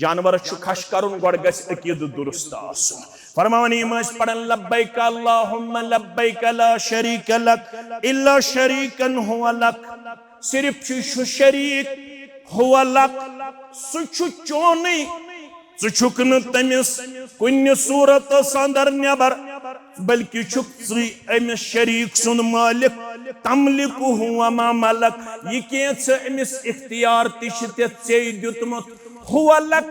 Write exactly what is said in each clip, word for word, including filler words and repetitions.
جانورس چھُ کھش کرُن، گۄڈٕ گژھِ عقیدٕ درست آسُن۔ فرماوان یِم ٲسۍ پران، لبیک اللہم لبیک لا شریک لک الا شریکا ہو لک، صرف چھُ سُہ شریک ہو لک، سُہ چھُ چونُے، ژٕ چھُکھ نہٕ تٔمِس کُنہِ صورتس اندر نٮ۪بر، بلکہِ چھُکھ ژٕے أمِس شریک سُنٛد مٲلِک۔ تملکہ و ما ملک، یہِ کینٛہہ ژٕ أمِس اختیار تہِ چھِ تہِ ژےٚ دیُتمُت۔ ہو لک،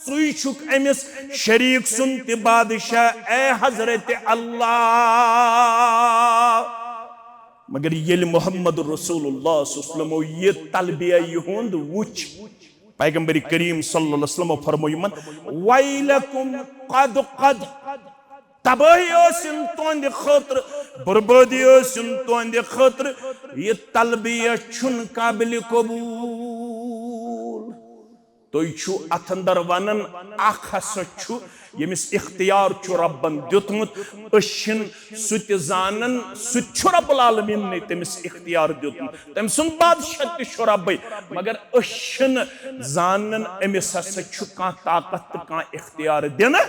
ژٕے چھُکھ أمِس شریک سُنٛد تہِ بادشاہ، اے حضرت اللہ۔ مگر ییٚلہِ محمد رسول اللہ صلی اللہ علیہ وسلمو یہِ تلبیہ یِہُنٛد وُچھ، پیغمبر کریم صلی اللہ علیہ وسلمو فرموو یِمن، ویلکم قد قد، تبٲہی ٲسِن تُہنٛدِ خٲطرٕ، بربٲدی ٲسِن تُہنٛدِ خٲطرٕ، یہِ تلبیہ چھُنہٕ قابل قبول۔ تُہۍ چھِو اتھ اندر ونان، اکھ ہسا چھُ ییٚمِس اختیار چھُ رۄبن دیُتمُت، أسۍ چھِنہٕ سُہ تہِ زانان، سُہ تہِ چھُ رب العالمیٖنٕے تٔمِس اختیار دیُتمُت، تٔمۍ سُنٛد بادشاہ تہِ چھُ ربٕے، مگر أسۍ چھِنہٕ زانان أمِس ہسا چھُ کانٛہہ طاقت تہٕ کانٛہہ اختیار دِنہٕ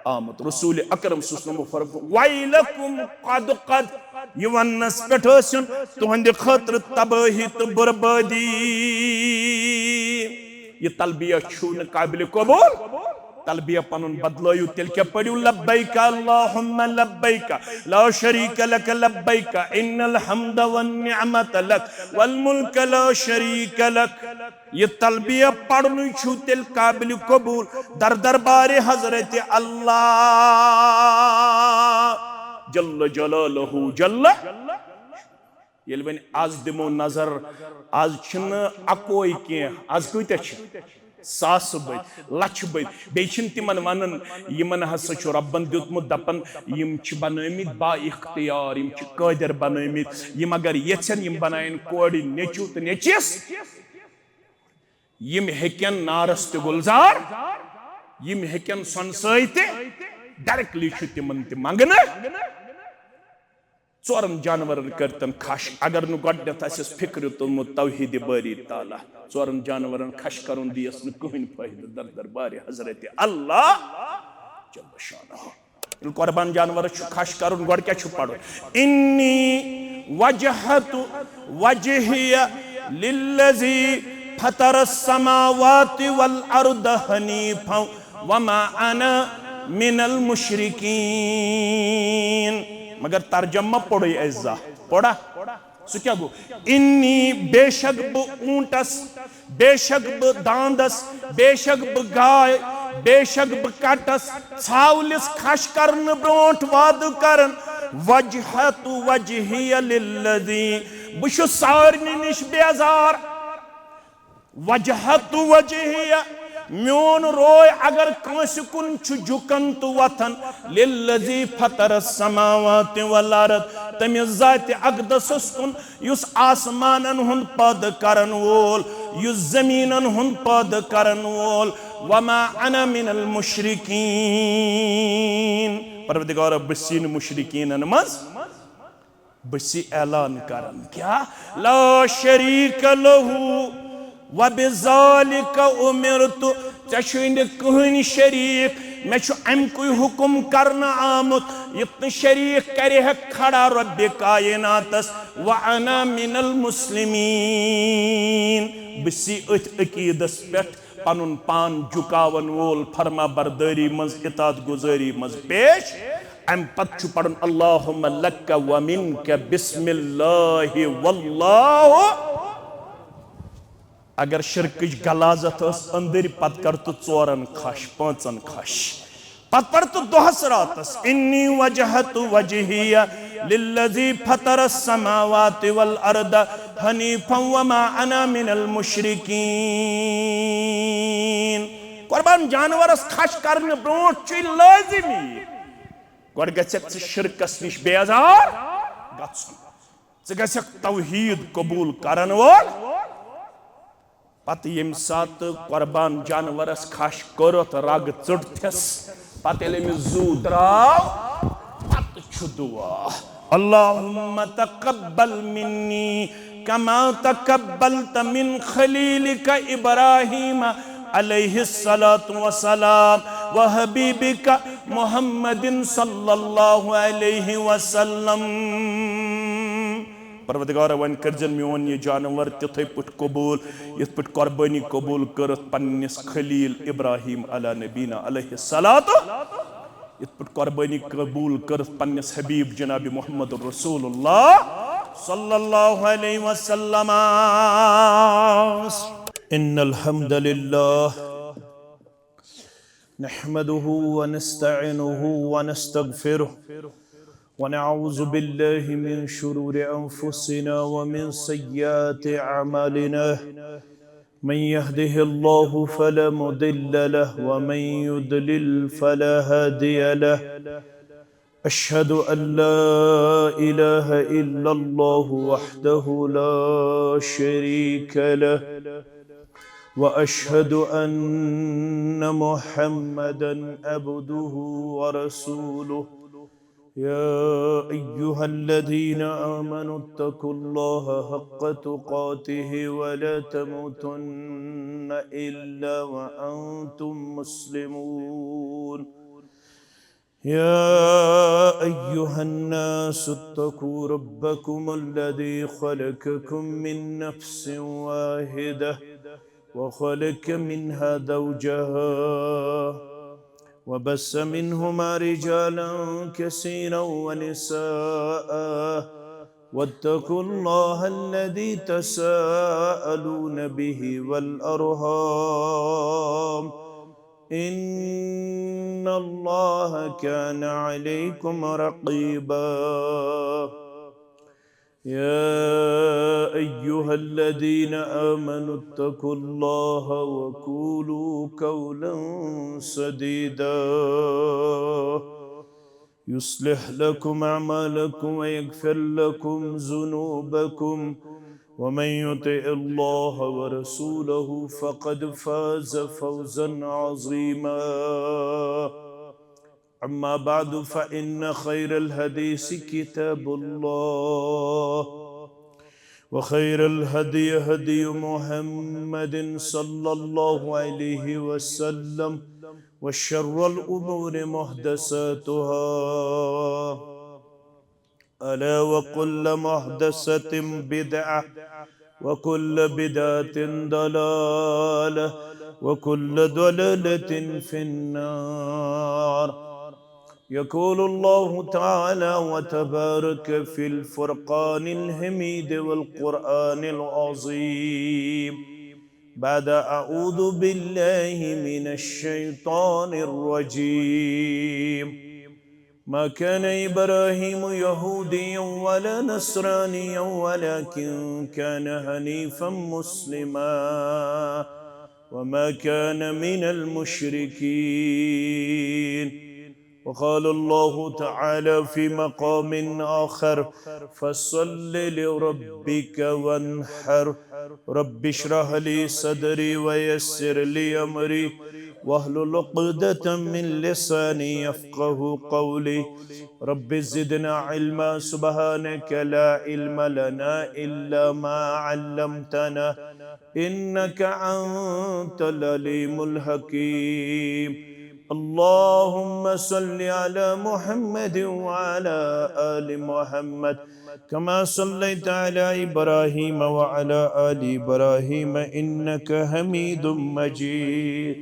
آمُت۔ رسول اکرم صلی اللہ علیہ وسلم فرموو، ویلکم قد قد، یہِ وننس پٮ۪ٹھ ٲسِن تُہنٛدِ خٲطرٕ تبٲہی تہٕ بربٲدی۔ یہِ تلبیہ چھُ نہٕ قابل قبول۔ تلبیہ پنُن بدلٲیِو، تیٚلہِ کیٛاہ پٔرِو؟ لبیک اللہم لبیک لا شریک لک لبیک ان الحمد والنعمت لک والملک لا شریک لک۔ یہِ تلبیہ پرنُے چھُ تیٚلہِ قابل قبول در دربارِ حضرت اللہ جل جلالہ جل۔ ییٚلہِ وۄنۍ از دِمو نظر، از چھِنہٕ اکوے کینٛہہ، از کۭتیاہ چھِ؟ ساسہٕ بٔدۍ، لچھٕ بٔدۍ۔ بیٚیہِ چھِنہٕ تِمن ونان، یِمن ہسا چھُ رۄبن دیُتمُت، دپان، یِم چھِ بنٲومٕتۍ با اختیار، یِم چھِ قٲدر بنٲومٕتۍ، یِم اگر یژھن، یِم بناون کورِ نیٚچو تہٕ نیٚچِس، یِم ہیٚکن نارس تہِ گُلزار، یِم ہیٚکن سۄنہٕ سۭتۍ تہِ، ڈائریکٹلی چھُ تِمن تہِ منگنہٕ۔ ژورن جانورن کٔرتن کھش، اگر نہٕ گۄڈنیتھ آسٮ۪س فکرِ توٚرمُت توحید باری تعالیٰ۔ ژورن جانورن کھش کرُن دیس نہٕ کٕہٕنۍ فٲیدٕ در دربارِ حضرت اللہ جل شانہ۔ ییٚلہِ قربان جانورس چھُ کھش کرُن، گۄڈٕ کیٛاہ چھُ پرُن؟ انی وجہت وجہی للذی فطر السماوات والارض حنیفا وما انا من المشرکین۔ مگر ترجمہ ما پوٚرُے اَسہِ زانٛہہ؟ پوٚرا؟ سُہ کیٛاہ گوٚو؟ انی، بے شک بہٕ اوٗنٹس، بے شک بہٕ داندس، بے شک بہٕ گاے، بے شک بہٕ کٹس، ژھاولِس کھش کرنہٕ برونٛٹھ وعدٕ کران، وجہت وجہی للذی، بہٕ چھُس سارنٕے نِش بیزار۔ وجہت وجہی، میون روے اگر کٲنٛسہِ کُن چھُ جُکان تہٕ وۄتھان، للذی فطر السماوات والارض، تٔمِس ذاتِ اقدسس کُن، یُس آسمانن ہُنٛد پٲدٕ کرن وول، یُس زمیٖنن ہُنٛد پٲدٕ کرن وول۔ وما انا من المشرکین، پروردگارا، بہٕ چھُس نہٕ مشرکینن منٛز۔ بہٕ چھُس اعلان کران، کیا؟ لا شریک لہ وبذالک امرت۔ ژےٚ چھُے نہٕ کٕہٕنۍ شریٖک، مےٚ چھُ اَمہِ کُے حُکم کرنہٕ آمُت، یُتھ نہٕ شریٖک کرِ ہے کھڑا رۄبِ کائناتس۔ وانا من المسلمین، بہٕ چھُس أتھۍ عقیٖدس پٮ۪ٹھ پنُن پان جُکاون وول، فرما بردٲری منٛز، اطاعت گُزٲری منٛز پیش۔ امہِ پتہٕ چھُ پرُن، اللہم لک و منک بسم اللہ واللہ۔ اگر شرکٕچ غلاظت ٲس أنٛدٕرۍ، پتہٕ کر تہٕ ژورن کھش، پانٛژن کھش۔ پتہٕ پَر تہٕ دۄہس راتس، انی وجہت وجہی للذی فطر السماوات والارض حنیفا وما انا من المشرکین۔ قربان جانورس کھش کرنہٕ برونٛٹھ چھُ لٲزمی، گۄڈٕ گژھکھ ژٕ شرکس نِش بیزار گژھُن، ژٕ گژھکھ توحید قبول کرن وول۔ پتہٕ ییٚمہِ ساتہٕ قربان جانورس کھش کوٚرُتھ، رگ ژٔٹتھس، پتہٕ ییٚلہِ أمِس زُو درٛاو، پتہٕ چھُ دُعا، اللہم تقبل منی کما تقبلت من خلیلک ابراہیم، علیہ الصلوۃ والسلام، وحبیبک محمد صلی اللہ علیہ وسلم۔ پروردگارا، وۄنۍ کٔرزٮ۪ن میون یہِ جانور تِتھے پٲٹھۍ قبول، یِتھ پٲٹھۍ قۄربٲنی قبول کٔرٕتھ پننِس خلیل ابراہیم علی نبینا علیہ الصلوۃ، یِتھ پٲٹھۍ قۄربٲنی قبول کٔرٕتھ پننِس حبیب جناب محمد رسول اللہ صلی اللہ علیہ وسلم۔ ان الحمد للہ نحمده ونستعينه ونستغفره، ونعوذ بالله من شرور أنفسنا ومن سيئات أعمالنا. من يهده الله فلا مضل له، ومن يضلل فلا هادي له. أشهد أن لا إله إلا الله وحده لا شريك له، وأشهد أن محمدا عبده ورسوله. يا أيها الذين آمنوا اتقوا الله حق تقاته ولا تموتن إلا وأنتم مسلمون. يا أيها الناس اتقوا ربكم الذي خلقكم من نفس واحدة وخلق منها زوجها وبث منهما رجالا كثيرا ونساء واتقوا الله الذي تساءلون به والأرحام إن الله كان عليكم رقيبا. يا أيها الذين آمنوا اتقوا الله وقولوا قولا سديدا يصلح لكم أعمالكم ويغفر لكم ذنوبكم ومن يطع الله ورسوله فقد فاز فوزا عظيما. أما بعد، فإن خير الحديث كتاب الله، وخير الهدي هدي محمد صلى الله عليه وسلم، وشر الأمور محدثاتها، ألا وكل محدثة بدعة، وكل بدعة ضلالة، وكل ضلالة في النار. يقول الله تعالى وتبارك في الفرقان الحميد والقرآن العظيم بعد أعوذ بالله من الشيطان الرجيم. ما كان إبراهيم يهوديا ولا نصرانيا ولكن كان حنيفا مسلما وما كان من المشركين. وقال الله تعالى في مقام آخر: فصل لربك وانحر. رب اشرح لي صدري ويسر لي أمري واحلل عقدة من لساني يفقه قولي. رب زدنا علما. سبحانك لا علم لنا إلا ما علمتنا إنك أنت العليم الحكيم. اللهم صل على محمد وعلى آل محمد كما صليت على إبراهيم وعلى آل إبراهيم إنك حميد مجيد.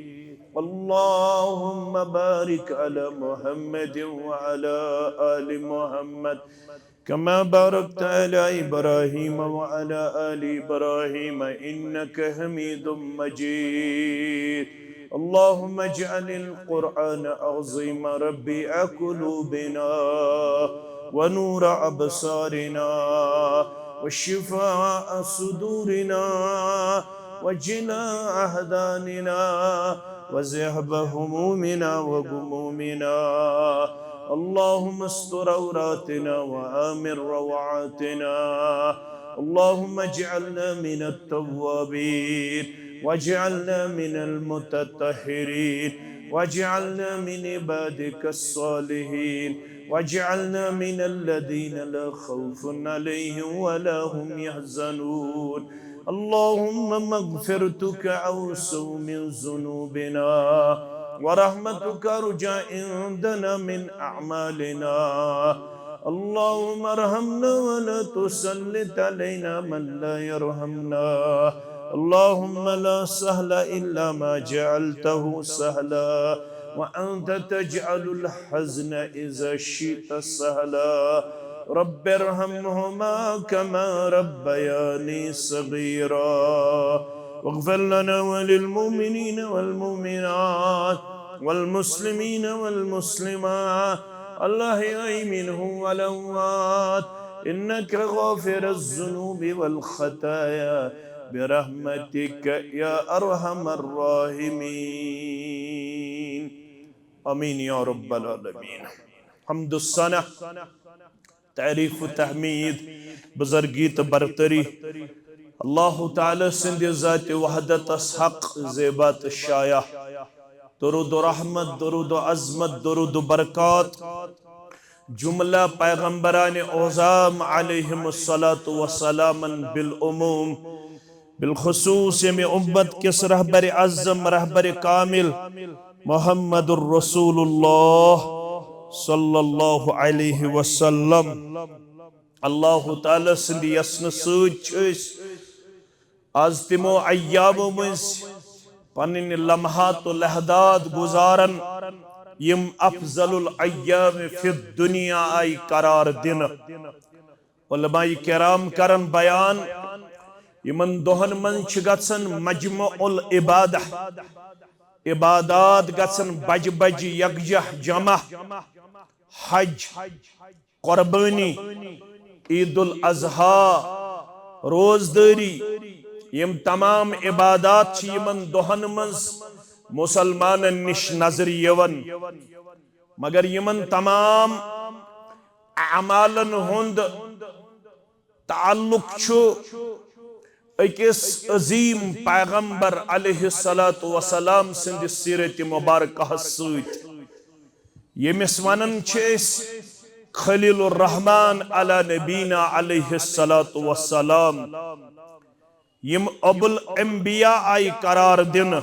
اللهم بارك على محمد وعلى آل محمد كما باركت على إبراهيم وعلى آل إبراهيم إنك حميد مجيد. اللهم اجعل القرآن العظيم ربيع قلوبنا ونور أبصارنا وشفاء صدورنا وجلاء أحزاننا وذهاب همومنا وغمومنا. اللهم استر عوراتنا وآمن روعاتنا. اللهم اجعلنا من التوابين واجعلنا من المتطهرين واجعلنا من عبادك الصالحين واجعلنا من الذين لا خوف عليهم ولا هم يحزنون. اللهم مغفرتك أوسع من ذنوبنا، ورحمتك أرجى عندنا من أعمالنا. اللهم ارحمنا ولا تسلط علينا من لا يرحمنا. اللهم لا سهل إلا ما جعلته سهلا، وأنت تجعل الحزن إذا شئت سهلا. رب ارحمهما كما ربياني صغيرا. واغفر لنا وللمؤمنين والمؤمنات والمسلمين والمسلمات الأحياء منهم والأموات إنك غافر الذنوب والخطايا برحمتك يا أرحم الراحمين. آمين يا رب العالمين. حمد و ثنا، تعریف و تحمید، بزرگی تہٕ برتری اللہ تعالیٰ سٕنٛدِ ذاتِ وحدتس حق، زیبا تہٕ شایع۔ درود و رحمت، درود و عظمت، درود و برکات جملہ پیغمبران اعظم علیہم الصلاۃ والسلام بالعموم، بالخصوص ییٚمہِ امت کِس رہبر اعظم، رہبر کامل محمد الرسول اللہ صلی اللہ علیہ وسلم۔ اللہ تعالیٰ سٕنٛدِ یژھنہٕ سۭتۍ چھِ أسۍ از تِمو ایامو مٔنٛزۍ پنٕنۍ لمحات و لحظات گُزاران، یِم افضل الایام فی الدنیا آیہِ قرار دِنہٕ۔ علماء کرام کرن بیان، یِمن دۄہن منٛز چھِ گژھان مجمع العبادہ، عبادات گژھان بجہِ بجہِ یکجاہ جمع، حج، قربٲنی، عید الاضحیٰ، روزدٲری، یِم تمام عبادات چھِ یِمن دۄہن منٛز مُسلمانن نِش نظرِ یِوان۔ مگر یِمن تمام اعمالن ہُنٛد تعلق چھُ أکِس عظیٖم پیغمبر علیہ الصلوۃ والسلام سٕنٛدِ سیرتِ مبارکہس سۭتۍ، ییٚمِس ونان چھِ أسۍ خلیل الرحمان علی نبینا علیہ الصلوۃ والسلام۔ یِم ابو الانبیاء آیہِ قرار دِنہٕ،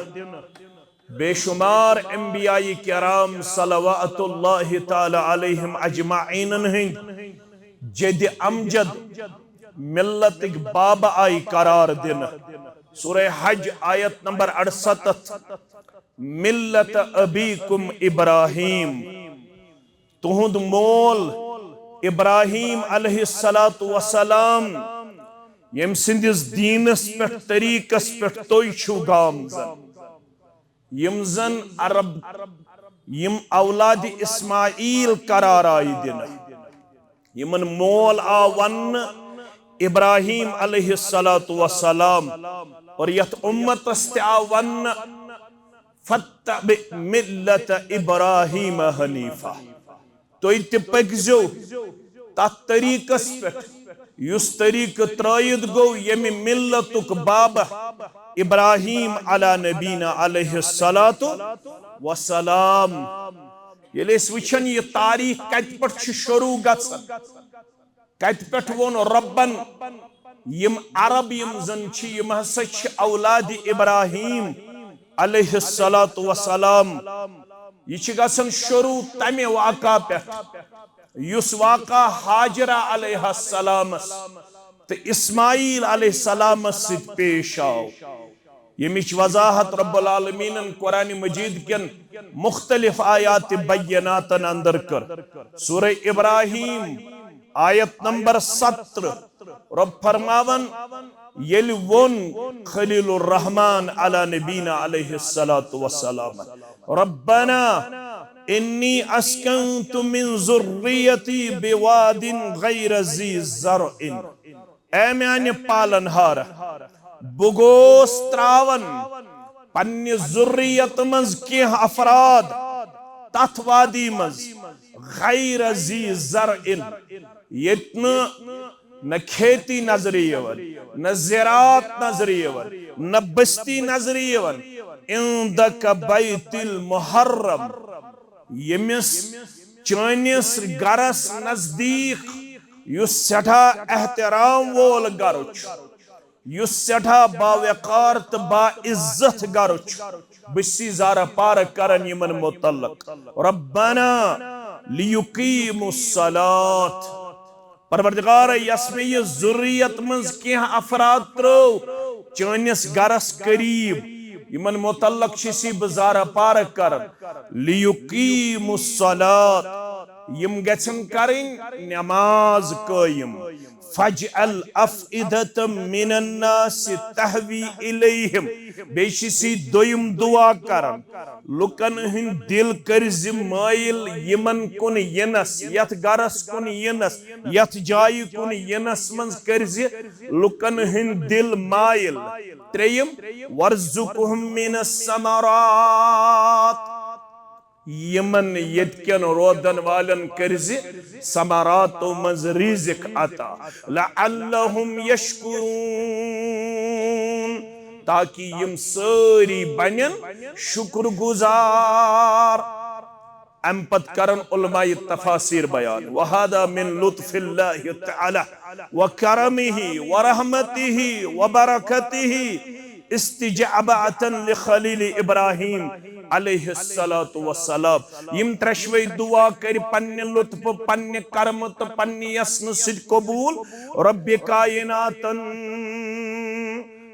بے شمار انبیاء کرام صلوات اللہ تعالیٰ علیہم اجمعینن ہٕنٛدۍ جد امجد، ملتٕکۍ بابہٕ آیہِ قرار دِنہٕ۔ سورہ حج آیت نمبر اڑستتھ، ملت ابیکم ابراہیم، تُہُنٛد مول ابراہیم علیہ الصلوۃ والسلام، ییٚمہِ سٕنٛدِس دیٖنس پٮ۪ٹھ، طریٖقس پٮ۪ٹھ تُہۍ چھِو گامزن، یِم زن عرب، یِم اولاد اسماعیل قرار آیہِ دِنہٕ، یِمن مول آو وننہٕ ابراہیم علیہ الصلوۃ والسلام، اور یتھ امتس تہِ آو وننہٕ، فاتبع ملت ابراہیم حنیفہ۔ تُہۍ تہِ پٔکۍزیو تتھ طریٖقس پٮ۪ٹھ، یُس طریٖقہٕ ترٲوِتھ گوٚو ییٚمہِ ملتُک بابہ ابراہیم علی نبینا علیہ الصلوۃ والسلام۔ ییٚلہِ أسۍ وٕچھان یہِ تاریٖخ کتہِ پٮ۪ٹھ چھُ شروٗع گژھان، کتہِ پٮ۪ٹھ ووٚن رۄبن، یِم عرب یِم زن چھِ، یِم ہسا چھِ اولاد ابراہیم علیہ الصلوۃ والسلام۔ یہِ چھِ گژھان شروٗع تمہِ واقعہ پٮ۪ٹھ، یُس واقعہ ہاجرہ علیہ السلامس تہٕ اسماعیل علیہ السلامس سۭتۍ پیش آو۔ ییٚمِچ وضاحت رب العالمینن قرآن مجید کٮ۪ن مختلف آیات بیناتن اندر کٔر۔ سورہ ابراہیم، آیت نمبر سترہ، رب فرماون، ییٚلہِ ووٚن خلیل الرحمان علی نبینا علیہ الصلوۃ والسلام، ربنا انی اسکنت من ذریتی بواد غیر ذی زرع، اے میانہِ پالن ہار، بہٕ گوس تراوان پننہِ ذریت منٛز کینٛہہ افراد تتھ وادی منٛز، غیر ذی زرع، ییٚتہِ نہٕ نہ کھیتی نظرِ یِوان، نہ زراعت نظرِ یِوان، نہ بستی نظرِ یِوان۔ عندک بیت المحرم، ییٚمِس چٲنِس گرس نزدیٖک یُس سٮ۪ٹھاہ احترام وول گرٕ چھُ، یُس سٮ۪ٹھاہ باوقار تہٕ باعزت گرٕ چھُ، بہٕ چھُس زارٕ پارٕ کران یِمن متعلق، ربنا لیقیموا الصلاۃ۔ پروردگار، یس مےٚ یہِ ذُریت منٛز کینٛہہ افراد ترٲو چٲنِس گرس قریب، یِمن متعلق چھُس بہٕ زارٕ پارٕ کران، لیقیموا الصلاۃ، یِم گژھن کرٕنۍ نماز قٲیِم۔ فاجعل افئدة من الناس تهوي إليهم۔ بیٚیہِ چھُس دوٚیِم دُعا کران، لُکن ہٕنٛدۍ دِل کٔرۍ زِ مٲیِل یِمن کُن یِنس، یتھ گرس کُن یِنس، یتھ جایہِ کُن یِنس منٛز کٔرۍ زِ لُکن ہٕنٛدۍ دِل مٲیِل۔ ترٛیٚیِم، وارزقهم من الثمرات، یِمن ییٚتہِ کٮ۪ن روزن والٮ۪ن کٔرۍ زِ ثمراتو منٛز رزق عطا، لعلهم يشكرون، تاکہ یِم سٲری بنن شکر گزار۔ امہِ پتہٕ کرن علماء تفاسیر بیان، وهذا من لطف الله تعالى وكرمه ورحمته وبركته استجابة لخليل إبراهيم عليه الصلاة والسلام۔ یِم ترٛٮ۪شوَے دُعا کٔرۍ پننہِ لطفہٕ، پننہِ کرمہٕ تہٕ پننہِ یژھنہٕ سۭتۍ قبول رب کائناتن۔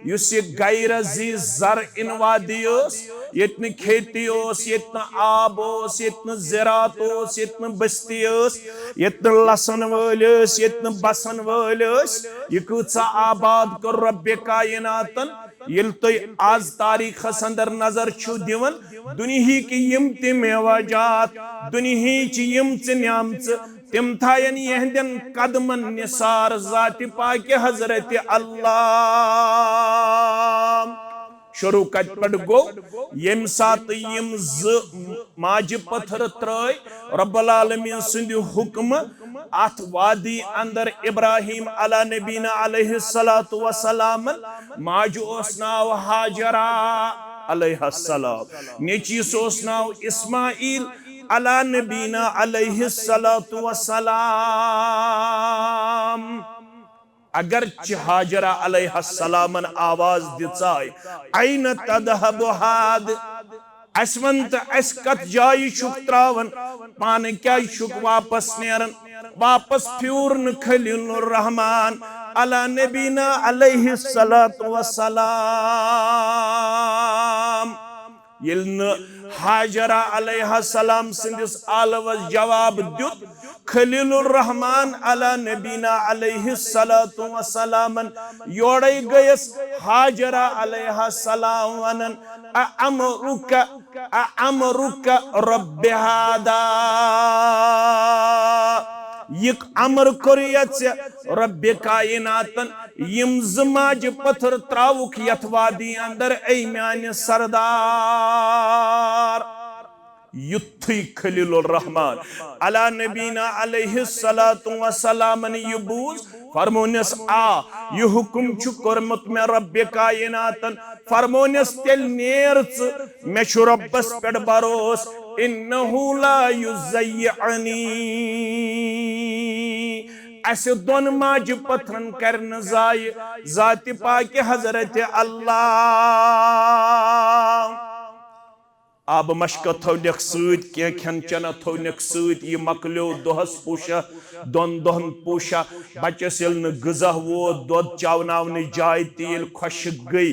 یُس یہِ غیر ذی زرع وادی ٲس، ییٚتہِ نہٕ کھیتی اوس، ییٚتہِ نہٕ آب اوس، ییٚتہِ نہٕ زراعت اوس، ییٚتہِ نہٕ بستی ٲس، ییٚتہِ نہٕ لسن وٲلۍ ٲسۍ، ییٚتہِ نہٕ بسن وٲلۍ ٲسۍ، یہِ کۭژاہ آباد کٔر رب کائناتن۔ ییٚلہِ تُہۍ آز تاریخس اندر نظر چھِو دِوان، دُنیہٕکۍ یِم تہِ میوہ جات، دُنیہٕچ یِم تہِ نعمژٕ، تِم تھاین یِہنٛدٮ۪ن قدمن نثار ذاتِ پاکِ حضرت اللہ۔ شروع کتہِ پٮ۪ٹھ گوٚو؟ ییٚمہِ ساتہٕ یِم زٕ ماجہِ پٔتھر ترٲے رب العالمین سٕنٛدِ حکمہٕ اتھ وادی اندر۔ ابراہیم علی نبینا علیہ الصلوۃ والسلام، ماجہِ اوس ناو ہاجرہ علیہ السلام، نیٚچوِس اوس ناو اسماعیل علی نبینا علیہ الصلوۃ والسلام۔ اگرچہ ہاجرہ علیہ السلامن آواز دِژاے، "این تذهب هذه؟" اسہِ ون تہٕ اسہِ کتھ جایہِ چھُکھ تراوان، پانہٕ کیازِ چھُکھ واپس نیران؟ واپس پھیوٗر نہٕ خلیل الرحمان علی نبینا علیہ الصلوۃ والسلام۔ ییٚلہِ نہٕ ہاجرہ علیہ السلام سٕنٛدِس آلوس جواب دیُت، خلیل الرحمان علی نبینا علیہ الصلوۃ والسلامن یورے گٔیس ہاجرہ علیہ السلام ونان، "أأمرك، أأمرك رب هذا؟" یہِ امر کوٚر یا ژےٚ رب کائناتن یِم زٕ ماجہِ پتھر تراوُکھ یتھ وادی اندر، اے میانہِ سردار؟ یُتھُے خلیل الرحمان علی نبینا علیہ الصلوۃ والسلامن یہِ بوٗز، فرمونس، آ، یہِ حکم چھُ کوٚرمُت مےٚ رب کائناتن۔ فرمونس، تیٚلہِ نیر ژٕ، مےٚ چھُ رۄبس پٮ۪ٹھ بھروسہٕ، انہ لا یضیعنی۔ اسہِ دۄن ماجہِ پتھرن کرِ نہٕ ضایع ذاتِ پاکِ حضرت اللہ۔ آبہٕ مشکہٕ تھٲونکھ سۭتۍ، کینٛہہ کھٮ۪ن چٮ۪نہٕ تھٲونکھ سۭتۍ، یہِ مۄکلیو دۄہس پوٗشہ، دۄن دۄہن پوٗشہ۔ بچس ییٚلہِ نہٕ غذا ووت، دۄد چاوناونٕچ جاے تہِ ییٚلہِ خۄشک گٔے،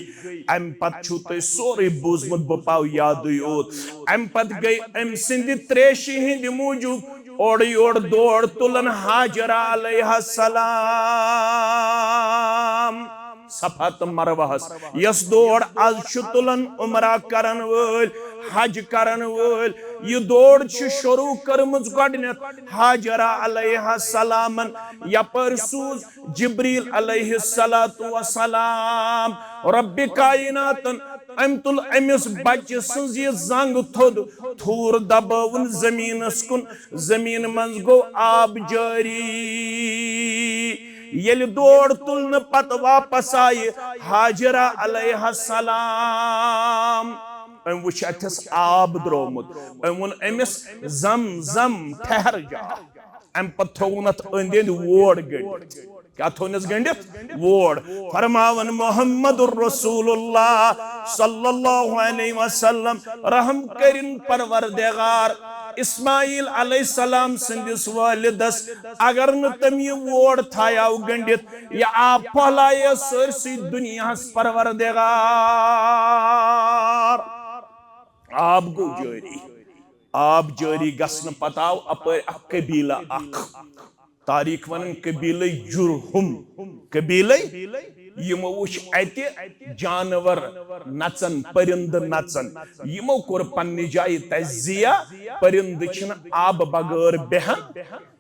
امہِ پتہٕ چھُو تۄہہِ سورُے بوٗزمُت، بہٕ پاو یادٕے یوت۔ امہِ پتہٕ گٔے أمۍ سٕنٛدِ تریشہِ ہٕنٛدِ موٗجوٗب اورٕ یورٕ دور تُلان ہاجرہ علیہ السلام۔ صفا تہٕ مروہس یۄس دور از چھُ تُلان عمرہ کرن وٲلۍ، حج کرن وٲلۍ، یہِ دور چھِ شروع کٔرمٕژ گۄڈٕنیتھ ہاجرہ علیہ السلامن۔ یپٲرۍ سوٗز جبریل علیہ الصلوۃ والسلام رب کائناتن، أمۍ تُل أمِس بچہِ سٕنٛز یہِ زنٛگ تھوٚد، تھوٗر دبٲوُن زٔمیٖنس کُن، زٔمیٖن منٛز گوٚو آب جٲری۔ ییٚلہِ دور تُلنہٕ پتہٕ واپس آیہِ ہاجرہ علیہ السلام، أمۍ وُچھ اَتھٮ۪س آب درٛومُت، أمۍ ووٚن أمِس، "زم زم، ٹھہر جا۔" امہِ پتہٕ تھووُن اتھ أنٛدۍ أنٛدۍ ووڑ گٔنٛڈِتھ۔ کیا تھونس گنڈتھ؟ ووڑ۔ فرماون محمد رسول اللہ صلی اللہ علیہ وسلم، رحم کرن پروردگار، اسماعیل علیہ السلام سندس والدس، اگر نہ تم یہ ووڑ تھایاو گنڈتھ، یہ آب پھہلایہ سٲرسٕے دنیاہس پروردگار۔ آب گو جٲری۔ آب جٲری گژھنہٕ پتہٕ آو اپٲرۍ اکھ قبیلہٕ اکھ۔ تاریخ ونان قبیلے جرہم۔ قبیلے یمو وچھ اتہِ جانور نژان، پرندٕ نژان۔ یمو کوٚر پننہِ جایہِ تجزیہ، پرندٕ چھِنہٕ آبہٕ بغٲر بیہان۔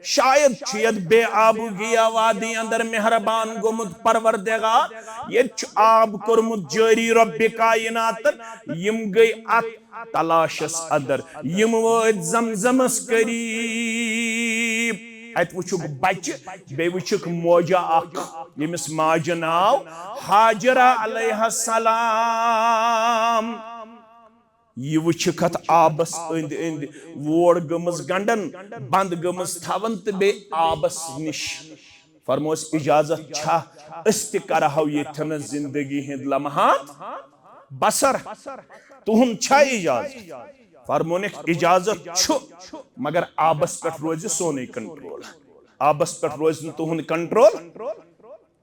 شاید چھُ یتھ بے آبوگیا وادی اندر مہربان گوٚمُت پروردگار، ییٚتہِ چھُ آب کوٚرمُت جٲری رب کائناتن۔ یم گٔے اتھ تلاشس اندر، یم وٲتۍ زمزمس قریب۔ اتہِ وٕچھُکھ بچہِ، بیٚیہِ وٕچھُکھ موجہ اکھ، ییٚمِس ماجہِ ناو ہاجرہ علیہ السلام۔ یہ وٕچھِکھ اتھ آبس أنٛدۍ أنٛدۍ ووڑ گٔمٕژ گنڈان، بند گٔمٕژ تھاوان تہٕ بیٚیہِ آبس نِش۔ فرموس، اجازت چھا أسۍ تہِ کرہو ییٚتھٮ۪نس زندگی ہٕنٛدۍ لمحات بسر؟ تُہُنٛد چھا اجازت؟ فرمونکھ، اجازت چھُ، مگر آبس پٮ۪ٹھ روزِ سونُے کنٹرول۔ آبس پٮ۪ٹھ روزِ نہٕ تُہُنٛد کنٹرول۔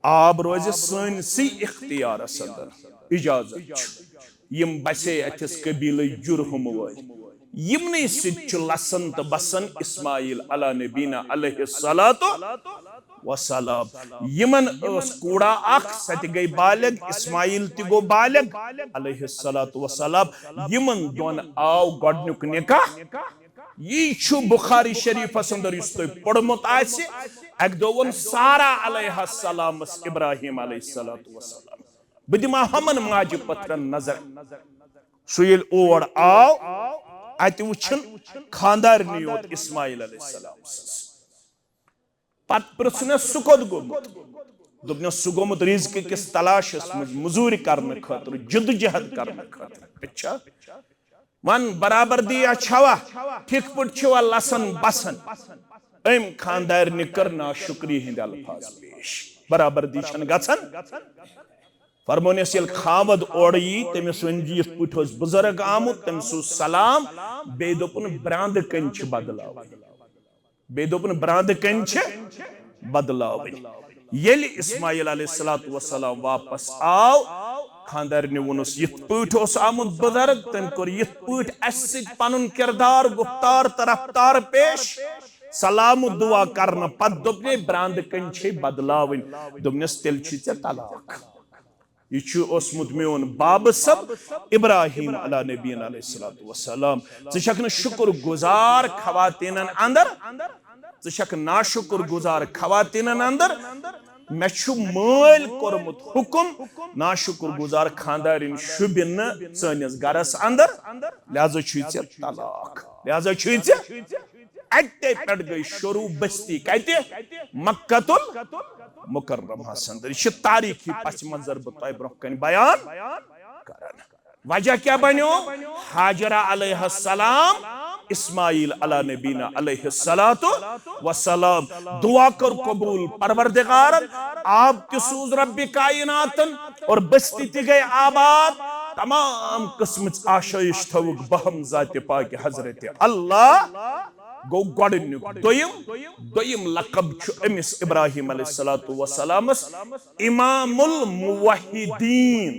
آب روزِ سٲنسٕے اختیارس اندر۔ اجازت چھُ۔ یم بسے اتھس قبیلے جرہم وٲلۍ، یمنٕے سۭتۍ چھُ لسن تہٕ بسن اسماعیل علی نبینا علیہ الصلوۃ وسلام۔ یمن ٲس کوڑا اکھ، سۄ تہِ گٔے بالغ، اسماعیل تہِ گوٚو بالغ علیہ الصلوۃ وسلام۔ یمن دۄن آو گۄڈنیُک نکاح۔ یی چھُ بخاری شریفس اندر، یُس تۄہہِ پوٚرمُت آسہِ۔ اکہِ دۄہ ووٚن سارا علیہ السلامس ابراہیم علیہ الصلوۃ والسلام، بہٕ دِمہٕ ہا ہُمن ماجہِ پٔتھرن نظر۔ سُہ ییٚلہِ اور آو، اتہِ وُچھُن خاندارنٕے یوت اسماعیل علیہ السلام سٕنٛز۔ پتہٕ پرٛژھنس، سُہ کوٚت گوٚمُت؟ دوٚپنس، سُہ گوٚمُت رزقہٕ کِس تلاشس منٛز، مزوٗرِ کرنہٕ خٲطرٕ، جدوجہد کرنہٕ خٲطرٕ۔ اچھا، ون، برابردی یا چھوا؟ ٹھیک پٲٹھۍ چھوا لسن بسن؟ أمۍ خاندارنہِ کٔر ناشُکری ہٕنٛدۍ الفاظ پیش۔ برابردی چھنہٕ گژھان۔ فرمونس، ییٚلہِ خاوند اورٕ یی، تٔمِس ؤنۍ زِ یِتھ پٲٹھۍ اوس بُزرگ آمُت، تٔمۍ سوٗز سلام، بیٚیہِ دوٚپُن، برٛانٛدٕ کٔنۍ چھِ بدلاوٕنۍ۔ بیٚیہِ دوٚپُن، برٛانٛدٕ کٔنۍ چھِ بدلاوٕنۍ۔ ییٚلہِ اسماعیل علیہ الصلوۃ والسلام واپس آو، خاندارنہِ ووٚنُس، یِتھ پٲٹھۍ اوس آمُت بُزرگ، تٔمۍ کوٚر یِتھ پٲٹھۍ اسہِ سۭتۍ پنُن کردار، گفتار تہٕ رفتار پیش۔ سلام و دعا کرنہٕ پتہٕ دوٚپنے، برٛانٛدٕ کٔنۍ چھے بدلاوٕنۍ۔ دوٚپنس، تیٚلہِ چھُے ژےٚ طلاق۔ یہِ چھُ اوسمُت میون بابہٕ سب ابراہیم علی نبینا علیہ الصلوۃ والسلام۔ ژٕ چھکھ نہٕ شُکر گزار خواتینن اندر، ژٕ چھکھ ناشُکر گزار خواتینن اندر۔ مےٚ چھُ مٲلۍ کوٚرمُت حُکم، ناشُکر گزار خاندارِنۍ شوٗبہِ نہٕ سٲنِس گرس اندر، لہذا چھُے ژےٚ طلاق، لہذا چھُے ژےٚ۔ اتے پٮ۪ٹھ گٔے شروع بستی کتہِ؟ مکہ المکرمہ ہس اندر۔ یہِ چھُ تاریخی پس منظر بہٕ تۄہہِ برونٛہہ کنہِ بیان کران۔ وجہ کیا بنیو؟ ہاجرہ علیہ السلام، اسماعیل علی نبینا علیہ الصلوۃ والسلام۔ دعا کٔر قبول پروردگارن، آب تہِ سوٗز رب کائناتن اور بستی تہِ گٔے آباد۔ تمام قسمٕچ آشٲیِش تھٲوٕکھ بہم ذاتِ پاکِ حضرت اللہ۔ گوٚو گۄڈٕنیُک۔ دوٚیِم، دوٚیِم لقب چھُ أمِس ابراہیم علیہ الصلوۃ والسلامس امام الموحدین،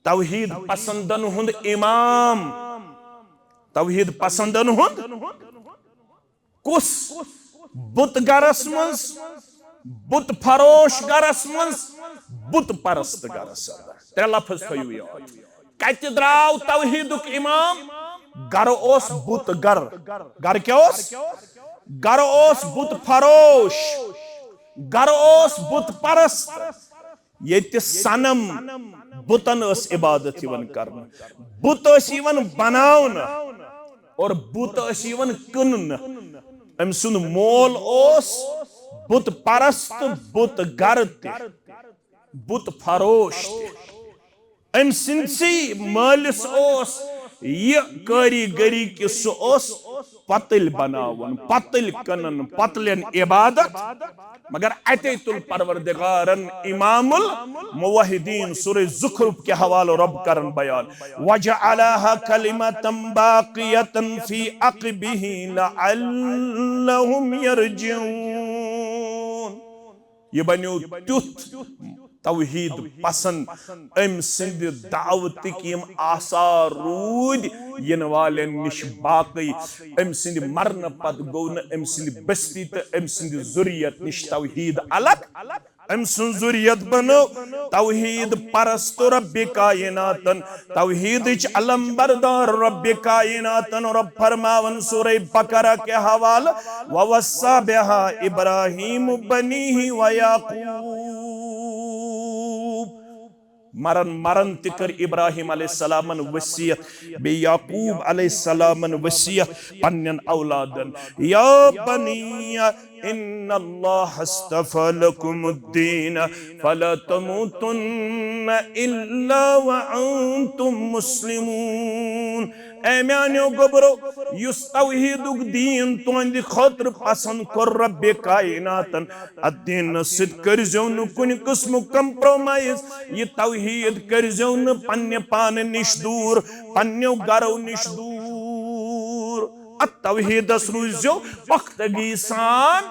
توحید پسندن ہُنٛد امام، توحید پسندن ہُنٛد۔ کُس؟ بت گرس منٛز، بت فروش گرس منٛز، بت پرست گرس اندر۔ ترٛےٚ لفظ تھٲیِو یاد۔ کتہِ درٛاو توحیدُک امام؟ گرٕ اوس بت گر۔ گرٕ کیٛاہ اوس؟ گرٕ اوس بت فروش، گرٕ اوس بت پرست۔ ییٚتہِ صنم، بُتن ٲس عبادت یِوان کرنہٕ، بُت ٲسۍ یِوان بناونہٕ اور بُت ٲسۍ یِوان کٕننہٕ۔ أمۍ سُنٛد مول اوس بُت پرست، بُت گر تہِ، بُت فروش تہِ۔ أمۍ سٕنٛدسٕے مٲلِس اوس یہِ کٲریٖگٔری قصہٕ اوس پتٕلۍ بناوُن، پتٕلۍ کٕنن، پتلٮ۪ن عبادت۔ مگر اتے تُل پروردگارن امام الموحدین سورہ زخرف کہِ حوالہٕ رب کرن بیان، وجعلها كلمة باقية في عقبه لعلهم يرجعون۔ یہِ بنیو تیُتھ توحید پسند، أمۍ سٕنٛدِ دعوتٕکۍ یِم آثار روٗدۍ یِنہٕ والٮ۪ن نِش باقٕے۔ أمۍ سٕنٛدِ مرنہٕ پتہٕ گوٚو نہٕ أمۍ سٕنٛدِ بستی تہٕ أمۍ سٕنٛدِ ذُریت نِش توحید الگ۔ أمۍ سٕنٛز ذُریت بنٲو توحید پرست رب کائناتن، توحیدٕچ علم بردار رب کائناتن۔ رب فرماون سورہ بقرہ کہِ حوالہٕ، ووصى بها إبراهيم بنيه ويعقوب۔ مرن مرن تہِ کٔر ابراہیم علیہ السلامن وصیت، بیٚیہِ یعقوب علیہ السلامن وصیت پننٮ۪ن اولادن، یا بنی ان اللہ اصطفى لكم الدين فلا تموتن الا وانتم مسلمون۔ اے میانیو گوٚبرو، یُس توحیدُک دیٖن تُہنٛدِ خٲطرٕ پسند کوٚر رب کائناتن، اتھ دیٖنس سۭتۍ کٔرزیو نہٕ کُنہِ قٕسمُک compromise۔ یہِ توحید کٔرزیو نہٕ پننہِ پانہٕ نِش دوٗر، پننیو گرو نِش دوٗر۔ اتھ توحیدس روٗززیو پختگی سان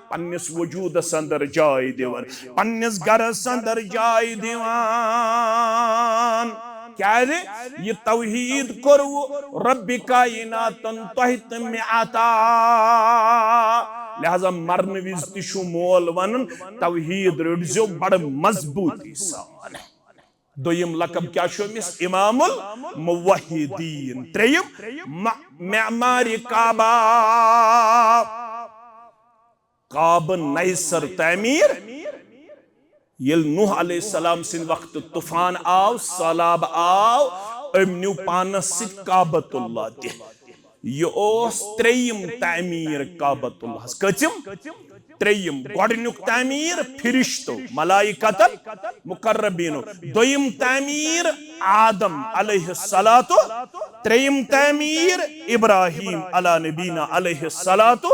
پننِس وجودس اندر جاے دِوان، پننِس گرس اندر جاے دِوان۔ کیازِ؟ یہِ توحید کوٚروٕ رب کائناتن تۄہہِ تہٕ مےٚ عطا۔ لہذا مرنہٕ وِزِ تہِ چھُ مول ونان، توحید رٔٹزیو بڑٕ مضبوٗطی سان۔ دوٚیِم لقب کیٛاہ چھُ أمِس؟ امام الموحدین۔ ترٛیٚیِم، مع-، معمار کعبہ۔ کعبہٕ نَیہِ سر تعمیٖر۔ ییٚلہِ نوح علیہ السلام سٕنٛدِ وقتہٕ طوفان آو، سٔہلاب آو، أمۍ نیوٗ پانس سۭتۍ کعبۃ اللہ تہِ۔ یہِ اوس ترٛیٚیِم تعمیٖر کعبۃ اللہس۔ کٔژِم؟ ترٛیٚیِم۔ گۄڈٕنیُک تعمیٖر فرشتو، ملائکتن مقربینو۔ دوٚیِم تعمیٖر آدم علیہ الصلوۃ۔ ترٛیٚیِم تعمیٖر ابراہیم علی نبینا علیہ الصلوۃ۔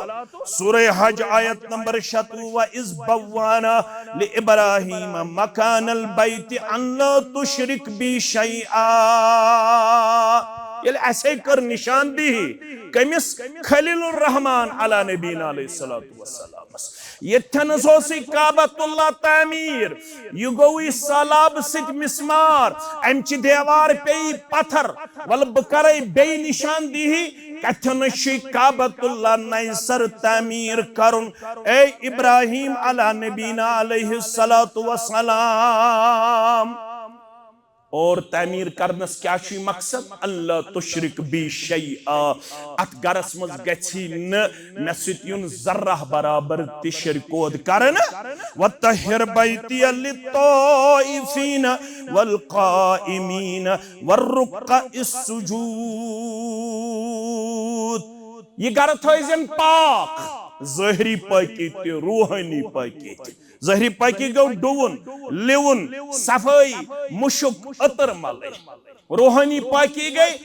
سورہ حج آیت نمبر شتوُہ، وَإِذْ بَوَّأْنَا لِإِبْرَاهِيمَ مَكَانَ الْبَيْتِ أَنْ لَا تُشْرِكْ بِي شَيْئًا۔ ییٚلہِ اَسے کٔر نشاندہی کٔمِس؟ خلیل الرحمان علی نبینا علیہ الصلوۃ والسلامس۔ ییٚتھٮ۪نس اوسُے کعبۃ اللہ تعمیٖر، یہِ گوٚوُے سٔہلاب سۭتۍ مسمار، امہِ چہِ دیوار پیٚیہِ پتھر۔ ولہٕ بہٕ کرے بیٚیہِ نشاندہی، کتھٮ۪نس چھُے کعبۃ اللہ نَیہِ سر تعمیٖر کرُن۔ اے ابراہیم علی نبینا علیہ الصلوۃ والسلام۔ اور تعمیٖر کرنس کیٛاہ چھُے مقصد؟ اللہ تشرک بی شیئا، اتھ گرس منٛز گژھی نہٕ مےٚ سۭتۍ یُن ذرہ برابر تہِ شرکوت کرنہٕ۔ وطہر بیتی للطائفین والقائمین والرکع السجود۔ یہِ گرٕ تھٲوزٮ۪ن پاک، ظٲہری پٲکی تہِ، روحٲنی پٲکی تہِ۔ ظٲہری پٲکی گوٚو ڈُوُن، لِوُن، صفٲیی، مُشُک، عطر ملٕنۍ۔ روحٲنی پٲکی گٔے،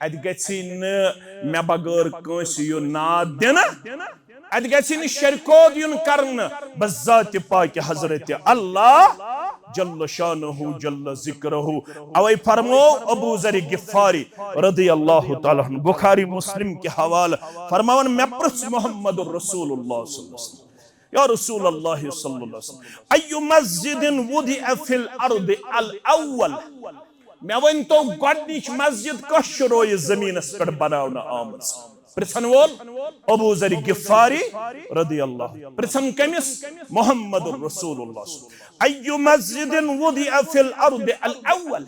اتہِ گژھی نہٕ مےٚ بغٲر کٲنٛسہِ یُن ناد دِنہٕ۔ اتہِ گژھِ نہٕ شرکوت یُن کرنہٕ بذات پاک حضرت اللہ جل شانہ جل ذکرہ۔ اوے فرمو ابو ذر غفاری رضی اللہ تعالیٰ عنہ، بخاری مسلم کہِ حوالہٕ فرماوان، مےٚ پرژھ محمد رسول اللہ صلی اللہ علیہ وسلم، یا رسول اللہ صلی اللہ علیہ وسلم، ای مسجد وضع فی الارض الاول؟ مےٚ ؤنۍ تو، گۄڈٕنِچ مسجد کۄس چھِ رویہِ زٔمیٖنَس پٮ۪ٹھ بناونہٕ آمٕژ؟ پرژھن وول ابو ذر غفاری رضی اللہ۔ پرژھن کٔمِس؟ محمد رسول اللہ۔ ای مسجد وضع فی الارض الاول؟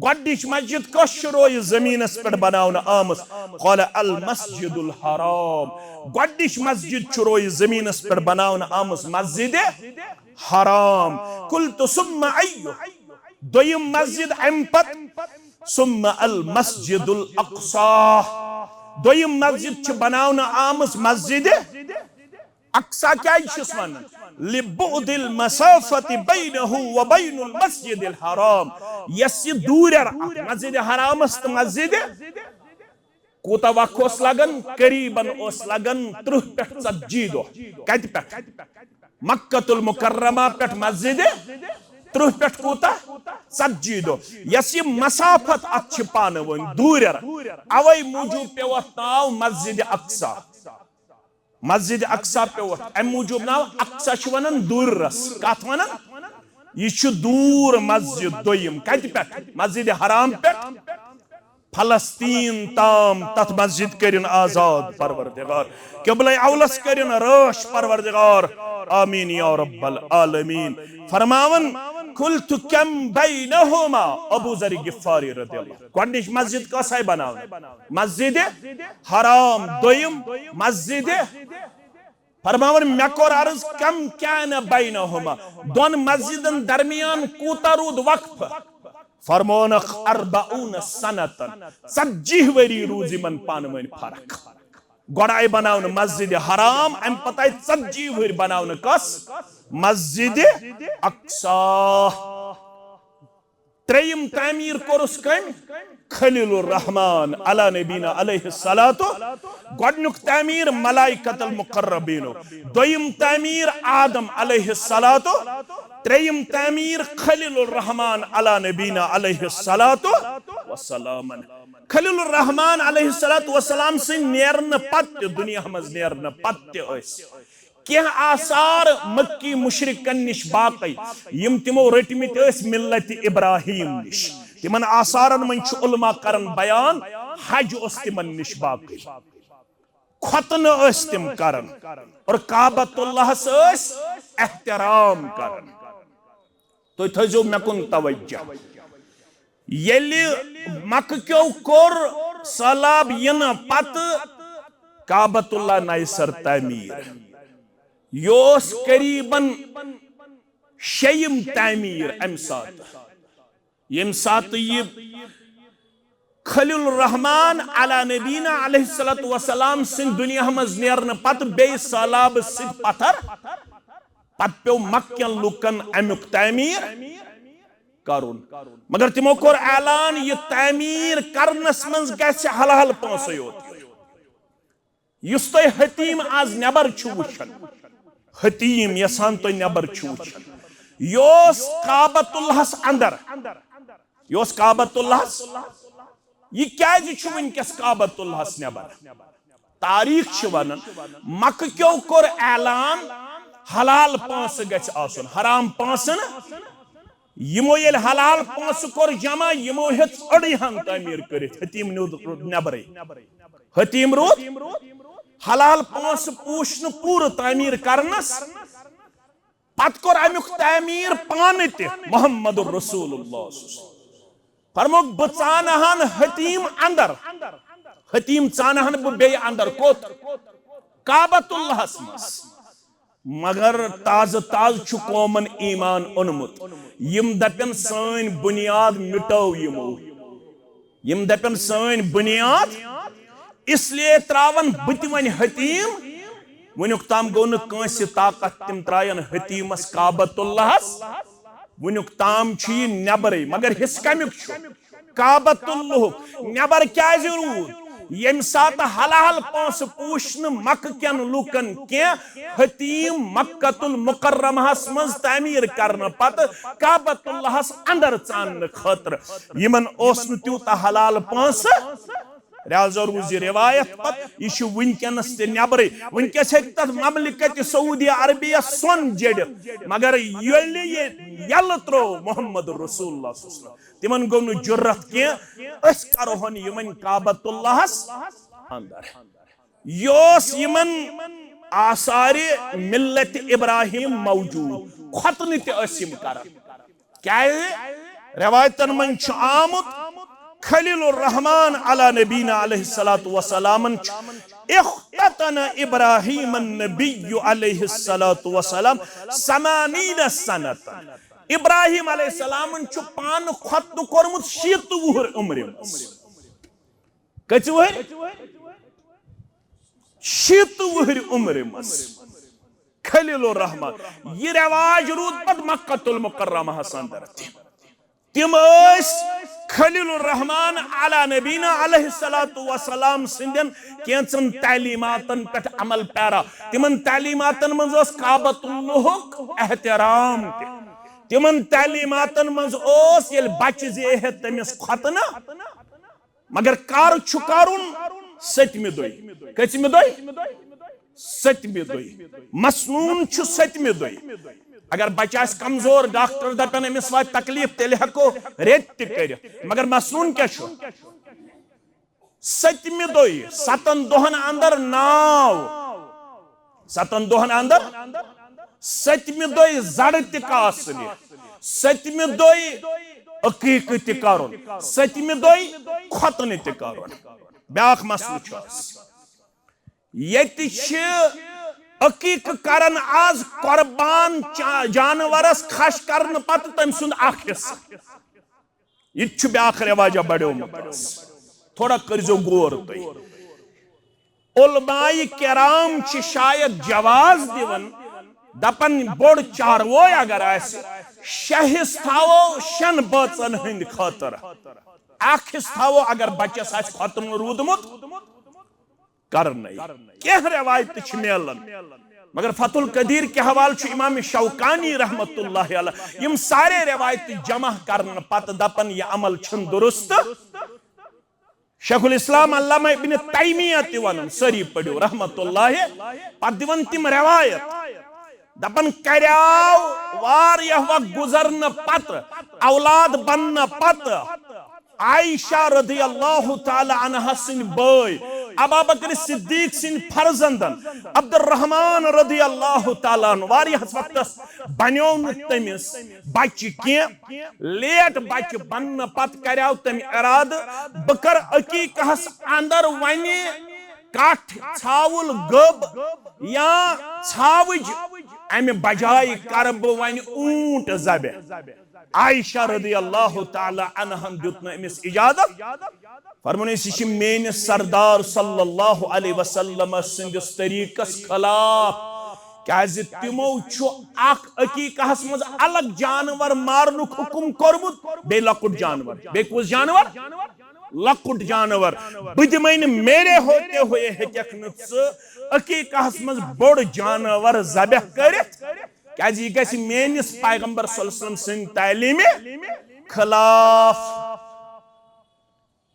گۄڈٕنِچ مسجد کۄس چھِ رویہِ زٔمیٖنَس پٮ۪ٹھ بناونہٕ آمٕژ؟ قال المسجد الحرام۔ گۄڈٕنِچ مسجد چھِ رویہِ زٔمیٖنَس پٮ۪ٹھ بناونہٕ آمٕژ مسجد حرام۔ قلت ثم ای؟ دوٚیِم مسجد اَمہِ پتہٕ، ثم المسجد الاقصی۔ دوٚیِم مسجد چھِ بناونہٕ آمٕژ مسجد اقصی۔ کیٛازِ چھِس وَنان؟ لبعد المسافة بينه وبين المسجد الحرام۔ یس یہ دور اکھ مسجد حرامس تہٕ مسجد، کوتاہ وق اوس لگان؟ قریباً اوس لگان ترٕہ پٮ۪ٹھ ژتجی دۄہ۔ کتہِ پٮ۪ٹھ؟ مکۃ المکرمہ پٮ۪ٹھ مسجد، ترٕہ پٮ۪ٹھ کوتاہ؟ ژتجی دۄہ۔ یس یہ مسافت اتھ چھِ پانہٕ ؤنۍ دور، اوے موٗجوٗب پیوٚو اتھ ناو مسجد اقصی۔ مسجد اقصی پیوٚو اتھ امہِ موٗجوٗب ناو، اقصی چھِ ونان دوٗرس۔ کتھ ونان؟ یہ چھُ دوٗر مسجد دوٚیِم۔ کتہِ پٮ۪ٹھ؟ مسجد حرام پٮ۪ٹھ فلسطین تام۔ تتھ مسجد کٔرِن آزاد پروردگار، قبلہ اولس کٔرِن رٲچھ پروردگار، آمین یا رب العالمین۔ فرماون، قلت کم بینہما، ابو ذر غفاری رضی اللہ۔ گۄڈنِچ مسجد کۄس آیہِ بناونہٕ؟ مسجد حرام۔ دوٚیِم مسجد، فرماوان، مےٚ کوٚر عرض، کم کان بینہما، دۄن مسجدن درمیان کوٗتاہ روٗد وقفہٕ؟ فرمونکھ، اربعون سنتن، ژتجی ؤری روٗز یِمن پانہٕ ؤنۍ فرق۔ گۄڈٕ آیہِ بناونہٕ مسجد حرام، امہِ پتہٕ آیہِ ژتجی ؤہٕرۍ بناونہٕ کس؟ مسجد اقصی۔ ترٛیٚیِم تعمیٖر کوٚرُس کٔمۍ؟ خلیل الرحمان علی نبینا علیہ الصلوۃ۔ گۄڈٕنیُک تعمیٖر ملائکۃ المقربینو، دوٚیِم تعمیٖر آدم علیہ الصلوۃ، ترٛیٚیِم تعمیٖر خلیل الرحمان علی نبینا علیہ الصلوۃ وسلامن۔ خلیل الرحمان علیہ الصلوۃ والسلام سٕنٛدۍ نیرنہٕ پتہٕ تہِ، دُنیا منٛز نیرنہٕ پتہٕ تہِ ٲسۍ کینٛہہ آثار مکی مشرکن نِش باقی، یِم تِمو رٔٹمٕتۍ ٲسۍ ملت ابراہیم نِش۔ تِمن آثارن منٛز چھُ علماء کران بیان، حج اوس تِمن نِش باقی، ختنہٕ ٲسۍ تِم کران اور کعبۃ اللہس ٲسۍ احترام کران۔ تُہۍ تھٲیزیو مےٚ کُن توجہ۔ ییٚلہِ مکہٕ کیو کوٚر سہلاب یِنہٕ پتہٕ کعبۃ اللہ نَیہِ سَرٕ تعمیٖر، یہِ اوس قریباً شیٚیِم تعمیٖر اَمہِ ساتہٕ۔ ییٚمہِ ساتہٕ یہِ خلیل الرحمان علی نبینا علیہ الصلوۃ والسلام سٕنٛدِ دُنیا منٛز نیرنہٕ پتہٕ بیٚیہِ سہلابہٕ سۭتۍ پتھر، پتہٕ پیوٚو مکہٕ کٮ۪ن لوٗکن اَمیُک تعمیٖر کرُن۔ مگر تِمو کوٚر اعلان، یہِ تعمیٖر کرنس منٛز گژھِ حلال پونٛسہٕ یوت۔ یُس تُہۍ حطیم آز نٮ۪بر چھِو وٕچھان، حطیم یژھان تُہۍ نٮ۪بر چھِو وٕچھان، یہِ اوس کعبۃ اللہس اندر، یہِ اوس کعبۃ اللہس۔ یہِ کیازِ چھُ وٕنکیٚس کعبۃ اللہس نٮ۪بر؟ تاریخ چھِ ونان، مکہٕ کیو کوٚر اعلان حلال پونٛسہٕ گژھِ آسُن، حرام پونٛسہٕ نہٕ۔ یِمو ییٚلہِ حلال پونٛسہٕ کوٚر جمع، یِمو ہیٚژ أڑٕے ہن تعمیٖر کٔرِتھ، حطیم نیوٗ نٮ۪برٕے۔ حطیم روٗد حلال پونٛسہٕ پوٗشنہٕ پوٗرٕ تعمیٖر کرنس۔ پتہٕ کوٚر امیُک تعمیٖر پانہٕ تہِ محمد رسول اللہ۔ فرمووُکھ، بہٕ ژانہٕ ہن حطیم اندر، حطیم ژانہٕ ہن بہٕ بیٚیہِ اندر۔ کوٚت؟ کعبۃ اللہس منٛز۔ مگر تازٕ تازٕ چھُ قومن ایمان اوٚنمُت۔ یِم دپن، سٲنۍ بُنیاد مٹٲو یِمو۔ یِم دپن، سٲنۍ بُنیاد، اس لیے تراون بہٕ تہِ وۄنۍ حطیم۔ وٕنیُک تام گوٚو نہٕ کٲنٛسہِ طاقت، تِم ترایَن حطیمس کعبۃ اللہس۔ وٕنیُک تام چھُ یہِ نٮ۪برٕے، مگر حصہٕ کمیُک چھُ؟ کعبۃ اللہُک۔ نٮ۪بر کیازِ روٗد؟ ییٚمہِ ساتہٕ حلال پونٛسہٕ پوٗش نہٕ مکہٕ کٮ۪ن لوٗکن کینٛہہ، حطیم مکۃ المکرمہس منٛز تعمیٖر کرنہٕ پتہٕ کعبۃ اللہس اندر ژاننہٕ خٲطرٕ۔ یِمن اوس نہٕ تیوٗتاہ حلال پونٛسہٕ۔ لہذا روٗز یہِ روایت پتہٕ، یہِ چھُ وٕنکیٚنس تہِ نٮ۪برٕے۔ وٕنکیٚس ہیٚکہِ تتھ مملکت سعودی عربیہ سۄن جٔڑِتھ، مگر ییٚلہِ یہِ یلہٕ ترٛوو محمد رسول اللہ صلی اللہ علیہ وسلم، تِمن گوٚو نہٕ جُرت کینٛہہ، أسۍ کرہون یہِ وۄنۍ کعبۃ اللہس اندر۔ یہِ اوس یِمن آثارِ ملت ابراہیم موجود، ختنہٕ تہِ ٲسۍ یِم کران۔ کیازِ؟ روایتن منٛز چھُ آمُت، خلیل الرحمان علی نبینا علیہ الصلوۃ والسلامن چھُ، اختتن ابراہیم النبی علیہ الصلوۃ والسلام ثمانین سنتن۔ ابراہیم علیہ السلامن چھُ پانہٕ ختنہٕ کوٚرمُت شیٖتہٕ وُہُر عمرِ منٛز۔ کٔژِ وُہٕرۍ؟ شیٖتہٕ وُہٕرۍ عمرِ منٛز خلیل الرحمان۔ یہِ رواج روٗد پتہٕ مکہ المکرمہس اندر تہِ۔ تِم ٲسۍ خلیل الرحمان علی نبینا علیہ الصلوۃ والسلام سٕنٛدٮ۪ن کینٛژن تعلیماتن پٮ۪ٹھ عمل پیرا۔ تِمن تعلیماتن منٛز اوس کعبۃ اللہُک احترام تہِ۔ تِمن تعلیماتن منٛز اوس ییٚلہِ بچہِ زیہے تٔمِس ختنہٕ، مگر کر چھُ کرُن؟ ستمہِ دۄہہِ۔ کٔژمہِ دۄہہِ؟ ستمہِ دۄہہِ۔ مسنون چھُ ستمہِ دۄہہِ۔ اگر بچہ آسہِ کمزور، ڈاکٹر دپن أمِس واتہِ تکلیف، تیٚلہِ ہٮ۪کو رٮ۪تۍ تہِ کٔرِتھ۔ مگر مسنون کیٛاہ چھُ؟ ستمہِ دۄہہِ، ستن دۄہن اندر ناو، ستن دۄہن اندر، ستمہِ دۄہہِ زڑ تہِ کاسنہِ، ستمہِ دۄہہِ عقیقہٕ تہِ کرُن، ستمہِ دۄہہِ ختنہٕ تہِ کرُن۔ بیاکھ مسلہٕ چھُ اَسہِ۔ ییٚتہِ چھِ عقیقہٕ کران از قربان چا-، جانورس کھش کرنہٕ پتہٕ تٔمۍ سُنٛد اکھ حصہٕ۔ یہِ تہِ چھُ بیاکھ رواجہ بڑیومُت۔ تھوڑا کٔرزیو غور تُہۍ۔ علماء کرام چھِ شاید جواز دِوان، دپان بوٚڑ چاروٲے اگر آسہِ، شےٚ حصہٕ تھاوو شٮ۪ن بٲژن ہٕنٛدِ خٲطرٕ، اکھ حصہٕ تھاوو اگر بچس آسہِ ختنہٕ روٗدمُت کرنے۔ کینٛہہ روایتہٕ چھِ میلان، مگر فتح القدیر کہِ حوالہٕ چھُ امام شوکانی رحمت اللہ علیہ یِم سارے روایتہٕ جمع کرنہٕ پتہٕ دپان، یہِ عمل چھُنہٕ درست۔ شیخ الاسلام علامہ ابن تیمیہ تہِ ونان، سٲری پٔرِو رحمت اللہ، پتہٕ دِوان تِم روایت۔ دپان کریاو واریاہ وقت گزرنہٕ پتہٕ، اولاد بننہٕ پتہٕ، عائشہ رضی اللہ تعالی عنہا سٕنٛدۍ بٲے، ابا بکر صدیق سٕنٛدۍ فرزندن، عبدالرحمان رضی اللہ تعالی عنہ، واریاہس وقتس بنیو نہٕ تٔمِس بچہِ کینٛہہ۔ لیٹ بچہِ بننہٕ پتہٕ کریاو تٔمۍ ارادٕ، بہٕ کرٕ عقیقہس اندر وۄنۍ کٹھ، ژھاوُل، گٔب یا ژھاوٕج، امہِ بجایہِ کرٕ بہٕ وۄنۍ اوٗنٹ ذبح۔ عائشہ رضی اللہ تعالی عنہن دیُت نہٕ أمِس اجازت۔ فرمونس، یہِ چھِ میٲنِس سردار صلی اللہ علیہ وسلم سٕنٛدِس طریٖقس خلاف، کیازِ تِمو چھُ اکھ عقیقہس منٛز الگ جانور مارنُک حکم کوٚرمُت، بیٚیہِ لۄکُٹ جانور۔ بیٚیہِ کُس جانور؟ لۄکُٹ جانور۔ بہٕ دِمے نہٕ، میرے ہوتے ہوئے ہیٚککھ نہٕ ژٕ عقیقہس منٛز بوٚڑ جانور ذبح کٔرِتھ، کیازِ یہِ گژھِ میٲنِس پیغمبر صلی اللہ علیہ وسلم سٕنٛدِ تعلیمہِ خلاف۔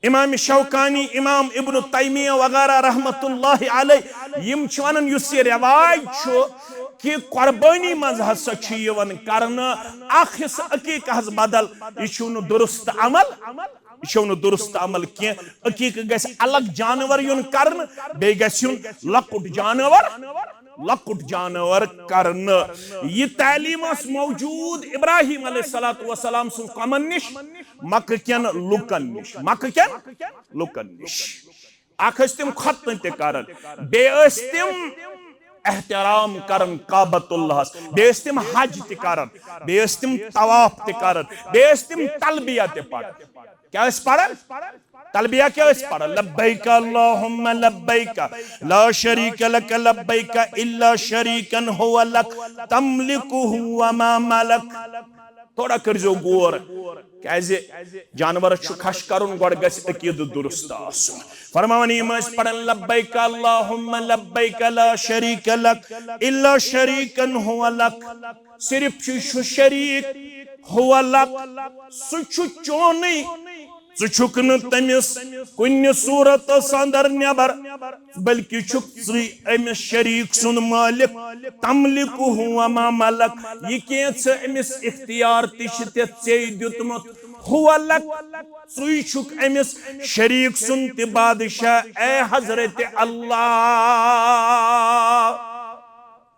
امام شوکانی، امام ابن تیمیہ وغیرہ رحمت اللہ علیہ، یِم چھِ ونان، یُس یہِ رواج چھُ کہِ قربٲنی منٛز ہسا چھُ یِوان کرنہٕ اکھ حصہٕ عقیقہس بدل، یہِ چھُنہٕ درست عمل، یہِ چھُنہٕ درست عمل کینٛہہ۔ عقیقہٕ گژھِ الگ جانور یُن کرنہٕ، بیٚیہِ گژھِ یُن لۄکُٹ جانور۔ لۄکُٹ جانور کرنہٕ۔ یہِ تعلیٖم ٲس موجوٗد ابراہیم علیہ الصلوۃ والسلام سٕنٛز قومن نِش، مکہٕ کٮ۪ن لُکن نِش، مکہٕ کٮ۪ن لُکن نِش۔ اکھ ٲسۍ تِم ختنہٕ تہِ کران، بیٚیہِ ٲسۍ تِم احترام کران کعبۃ اللہس، بیٚیہِ ٲسۍ تِم حج تہِ کران، بیٚیہِ ٲسۍ تِم طواف تہِ کران، بیٚیہِ ٲسۍ تِم تلبیہ تہِ پران۔ کیا ٲسۍ پران؟ تلبیہ کیا ٲسۍ پران؟ لبیک اللہم لبیک، لا شریک لک لبیک، الا شریکا هو لک، تملکہ وما ملک۔ تھوڑا کٔرزیو غور، کیازِ جانورس چھُ کھش کرُن، گۄڈٕ گژھِ عقیدٕ درست آسُن۔ فرماوان یِم ٲسۍ پران، لبیک اللہم لبیک، لا شریک لک الا شریکا هو لک۔ صرف چھُ سُہ شریٖک، هو لک، سُہ چھُ چونُے۔ ژٕ چھُکھ نہٕ تٔمِس کُنہِ صوٗرتس اندر نٮ۪بر، بلکہِ چھُکھ ژٕے أمِس شریٖک سُنٛد مٲلِک۔ تملکہ وما ملک، یہِ کینٛہہ ژٕ أمِس اختیار تہِ چھِ تہِ ژےٚ دیُتمُت۔ هو لک، ژٕے چھُکھ أمِس شریٖک سُنٛد تہِ بادشاہ، اے حضرت اللہ۔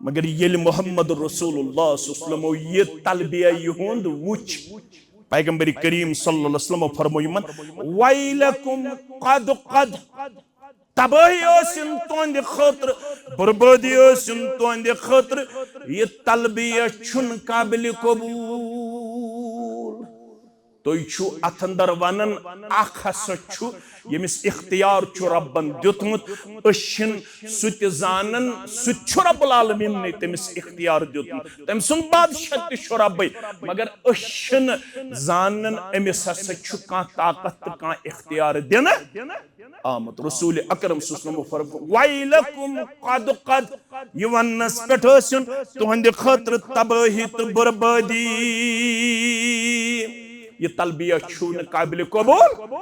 مگر ییٚلہِ محمد رسول اللہ صلی اللہ علیہ وسلم یہِ تلبیہ یِہُنٛد وُچھ، پیغمبر کریم صلی اللہ علیہ وسلم فرموو یِمن، ویلکم قد قد، تبٲہی ٲسِن تُہنٛدِ خٲطرٕ، بربٲدی ٲسِن تُہنٛدِ خٲطرٕ، یہِ تلبیہ چھُنہٕ قابل قبول۔ تُہۍ چھِو اَتھ اندر وَنان، اَکھ ہسا چھُ ییٚمِس اختیار چھُ رۄبن دیُتمُت، أسۍ چھِنہٕ سُہ تہِ زانان، سُہ تہِ چھُ رب العالمیٖنٕے تٔمِس اختیار دیُتمُت، تٔمۍ سُنٛد بادشاہ تہِ چھُ ربٕے، مگر أسۍ چھِنہٕ زانان أمِس ہسا چھُ کانٛہہ طاقت تہٕ کانٛہہ اختیار دِنہٕ آمُت۔ رسول اکرم صلی اللہ علیہ وسلم فرموو، "ویلکم قد قد"، یہِ وننس پٮ۪ٹھ ٲسِن تُہنٛدِ خٲطرٕ تبٲہی تہٕ بربٲدی۔ یہِ تلبیہ چھُو نہٕ قابل قبول۔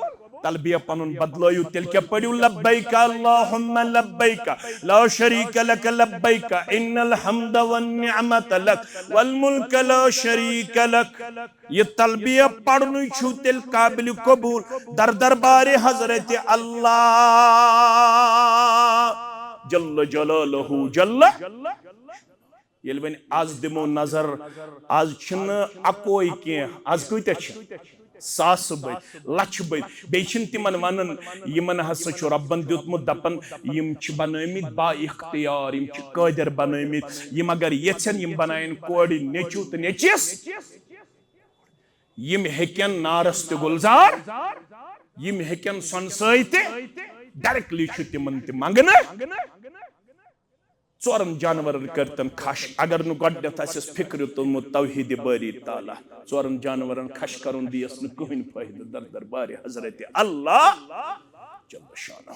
تلبیہ پنُن بدلٲیِو، تیٚلہِ کیٛاہ پٔرِو؟ لبیک اللہم لبیک، لا شریک لک لبیک، ان الحمد والنعمت لک والملک لا شریک لک۔ یہِ تلبیہ پرنُے چھُو تیٚلہِ قابل قبول در دربارِ حضرت اللہ جل جلالہ جل۔ ییٚلہِ وۄنۍ از دِمو نظر، از چھِنہٕ اکوے کینٛہہ، از کۭتیاہ چھِ؟ ساسہٕ بٔدۍ، لچھِ بٔدۍ۔ بیٚیہِ چھِنہٕ تِمن ونان، یِمن ہسا چھُ رۄبن دیُتمُت، دپان، یِم چھِ بنٲومٕتۍ با اختیار، یِم چھِ قٲدر بنٲومٕتۍ، یِم اگر یژھن، یِم بناون کورِ نیٚچو تہٕ نیٚچِس۔ یِم ہیٚکن نارس تہِ گُلزار، یِم ہیٚکن سۄنہٕ سۭتۍ تہِ، directly چھُ تِمن تہِ منٛگنہٕ۔ ژورن جانورن کٔرتن خش، اگر نہٕ گۄڈٕنیتھ آسٮ۪س فکرِ توٚرمُت توحید باری تعالیٰ، ژورن جانورن خش کرُن دیس نہٕ کٕہٕنۍ فٲیدٕ در دربارِ حضرت اللہ جل شانہ۔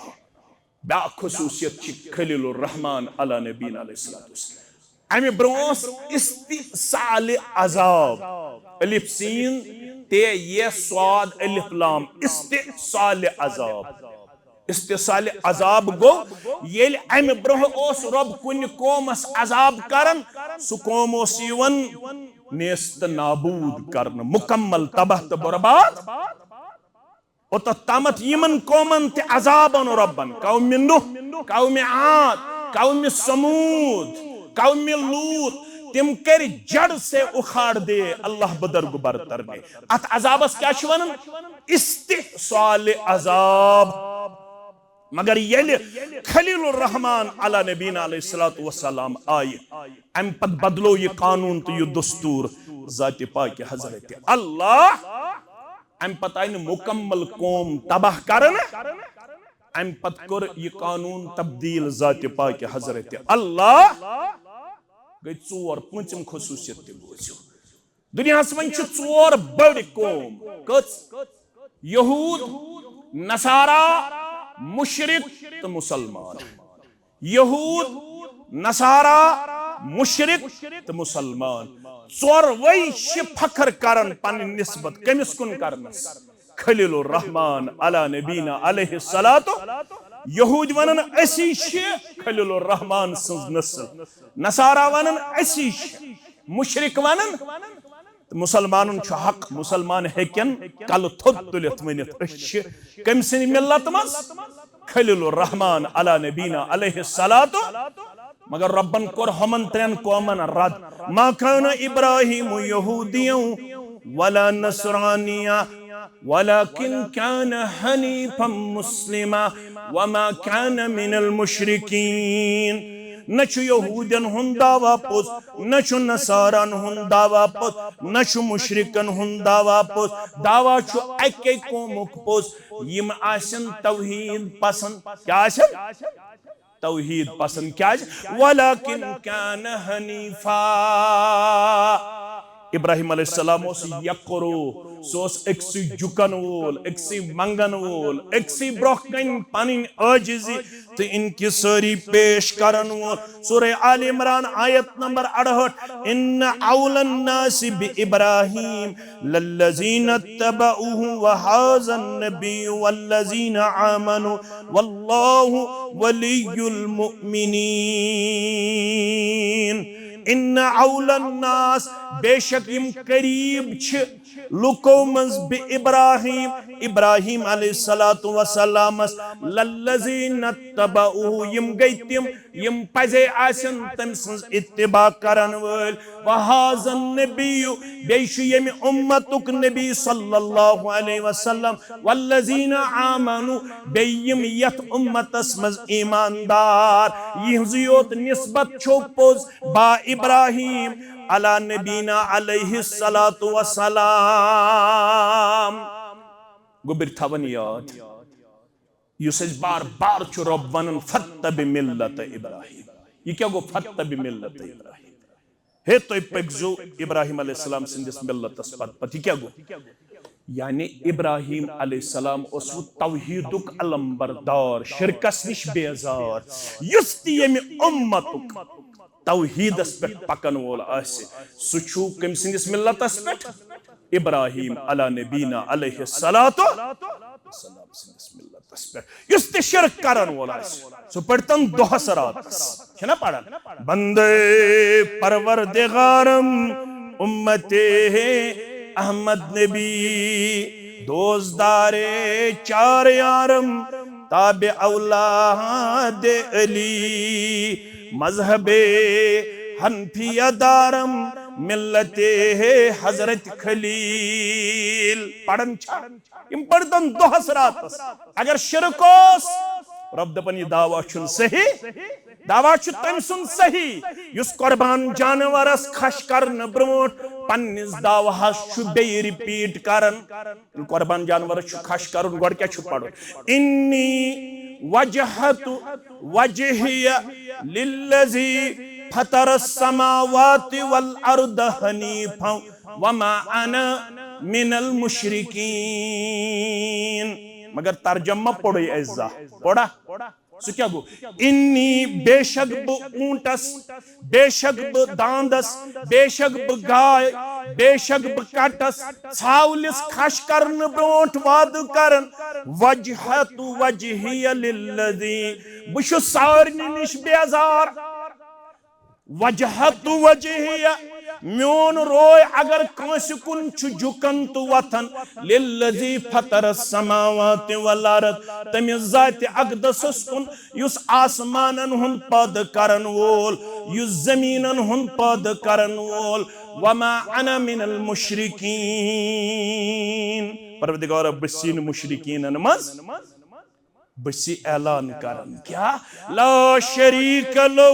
بیاکھ خصوصیت چھِ خلیل الرحمان علی نبینا علیہ الصلوۃ والسلام۔ امہِ برونٛہہ اوس استئصال عذاب، الف سین تے یہ صاد الف لام، استئصال عذاب۔ استئصال عذاب گوٚو ییٚلہِ امہِ برونٛہہ اوس رۄب کُنہِ قومس عذاب کران، سُہ قوم اوس یِوان نیست نابود کرنہٕ، مکمل تباہ تہٕ برباد۔ اوٚتتھ تامتھ یِمن قومن تہِ عذاب اوٚن رۄبن، قوم نوح، قوم عاد، قوم ثمود، قوم لوط، تِم کٔرۍ جڑ سے اُکھاڑ دے، اللہ بدرگبر ترنے۔ اتھ عذابس کیٛاہ چھِ ونان؟ استئصال عذاب۔ مگر ییٚلہِ خلیل الرحمان علی نبینا علیہ الصلوۃ والسلام آیہِ، امہِ پتہٕ بدلو یہِ قانون تہٕ یہِ دستور ذاتِ پاکِ حضرت اللہ۔ امہِ پتہٕ آیہِ نہٕ مکمل قوم تباہ کرنہٕ، امہِ پتہٕ کوٚر یہِ قانون تبدیل ذاتِ پاکِ حضرت اللہ۔ گٔے ژور، پوٗنٛژِم خصوٗصیت تہِ بوٗزِو۔ دُنیاہس منٛز چھِ ژور بٔڑۍ قوم۔ کٔژ؟ یہود، نصارا، مشرک تہٕ مسلمان۔ یہود، نصارا، مشرک تہٕ مسلمان۔ ژوروے چھِ فخر کران پنٕنۍ نسبت کٔمِس کُن کرنس؟ خلیل الرحمان علی نبینا علیہ الصلوۃ۔ یہود ونان أسی چھِ خلیل الرحمان سٕنٛز نسل، نصارا ونان أسی چھِ، مشرک ونان تہٕ مسلمانن چھُ حق، مسلمان ہیٚکن کلہٕ تھوٚد تُلِتھ ؤنِتھ، أسۍ چھِ کٔمۍ سٕنٛدِ ملت منٛز؟ خلیل الرحمان علی نبینا علیہ الصلوۃ۔ مگر رۄبن کوٚر ہُمن ترٛٮ۪ن قومن رد، ما کان ابراہیم یہودیا ولا نصرانیا ولكن كان حنيفا مسلما وما كان من المشركين۔ نہ چھُ یہودین ہُنٛد دعویٰ پوٚز، نہ چھُ نصارن ہُنٛد دعویٰ پوٚز، نہ چھُ مشرکن ہُنٛد دعویٰ پوٚز۔ دعویٰ چھُ اکے قومُک پوٚز، یِم آسن توحید پسند۔ کیٛاہ آسن؟ توحید پسند۔ کیٛازِ؟ ولكن كان حنيفا۔ ابراہیم علیہ السلام اوس یکرو، سُہ اوس أکسٕے جُکن وول، أکسٕے منگن وول، أکسٕے برونٛہہ کنہِ پنٕنۍ عاجزی تہٕ انکسٲری پیش کرن وول۔ سورہ آل عمران آیت نمبر اڑہٲٹھ، ان اولى الناس بابراہیم للذين اتبعوه وهذا النبي والذين آمنوا والله ولي المؤمنين۔ ان اولى الناس، بے شک یِم قریب چھِ لُکو منٛز، بابراہیم، ابراہیم علیہ الصلوۃ والسلامس، للذین اتبعوہ، یم گٔے تِم، یم پزے آسن تٔمۍ سٕنٛز اتباع کرن وٲلۍ۔ وہذا النبی، بیٚیہِ چھُ ییٚمہِ اُمتُک نبی صلی اللہ علیہ وسلم، والذین آمنوا، بیٚیہِ یِم یتھ اُمتس منٛز ایماندار، یِہنٛزٕے یوت نسبت چھو پوٚز با ابراہیم علی نبینا علیہ الصلوۃ والسلام۔ گوٚبرۍ تھاوان یاد، یُس أسۍ بار بار چھُ رب ونان، "فاتبع ملت ابراہیم"۔ یہِ کیٛاہ گوٚو، "فاتبع ملت ابراہیم"؟ ہے، تُہۍ پٔکۍزیو ابراہیم علیہ السلام سٕنٛدِس ملتس پتہٕ پتہٕ۔ یہِ کیٛاہ گوٚو؟ یعنی ابراہیم علیہ السلام اوس وۄنۍ توحیدُک علمبردار، شرکس نِش بیزار۔ یُس تہِ ییٚمہِ اُمتُک توحیدس پٮ۪ٹھ پکن وول آسہِ، سُہ چھُ کٔمۍ سٕنٛدِس ملتس پٮ۪ٹھ؟ ابراہیم علی نبینا علیہ الصلوۃ والسلام سٕنٛدِس ملتس پٮ۪ٹھ۔ یُس تہِ شرک کرن وول آسہِ، سُہ پٔرۍتن دۄہس راتس۔ چھِنہ پران؟ بندے پروردگارم، امت احمد نبی، دوستدار چار یارم، تابع اولاد علی، مذہب حنفیہ دارم، ملت حضرت خلیل۔ پران چھا؟ یم پرتن دۄہس راتس۔ اگر شرک اوس، رب دپان، یہِ دعویٰ چھُنہٕ صحیح۔ دعویٰ چھُ تٔمۍ سُنٛد صحیح، یُس قربان جانورس کھش کرنہٕ برونٛٹھ پننِس دعویٰ ہس چھُ بیٚیہِ repeat کران۔ قربان جانورس چھُ کھش کرُن، گۄڈٕ کیٛاہ چھُ پرُن؟ انی وجہت وجہی للذی فطر السماوات والارض حنیفا وما انا من المشرکین۔ مگر ترجمہ ما پوٚرُے اَسہِ زانٛہہ؟ پوٚرا؟ سُہ کیٛاہ گوٚو؟ انی، بے شک بہٕ اوٗنٹس، بے شک بہٕ داندس، بے شک بہٕ گاے، بے شک بہٕ کٹس، ژھاولِس کھش کرنہٕ برونٛٹھ وعدٕ کران، وجہت وجہی للذی، بہٕ چھُس سارنٕے نِش بیزار۔ وجہت وجہی، میون روے اگر کٲنٛسہِ کُن چھُ جُکان تہٕ وۄتھان، للذی فطر السماوات والارض، تٔمِس ذاتِ اقدسس کُن، یُس آسمانن ہُنٛد پٲدٕ کرن وول، یُس زمیٖنن ہُنٛد پٲدٕ کرن وول۔ وما انا من المشرکین، پروردگارا، بہٕ چھُس نہٕ مشرکینن منٛز۔ بہٕ چھُس اعلان کران، کیا؟ لا شریک لہ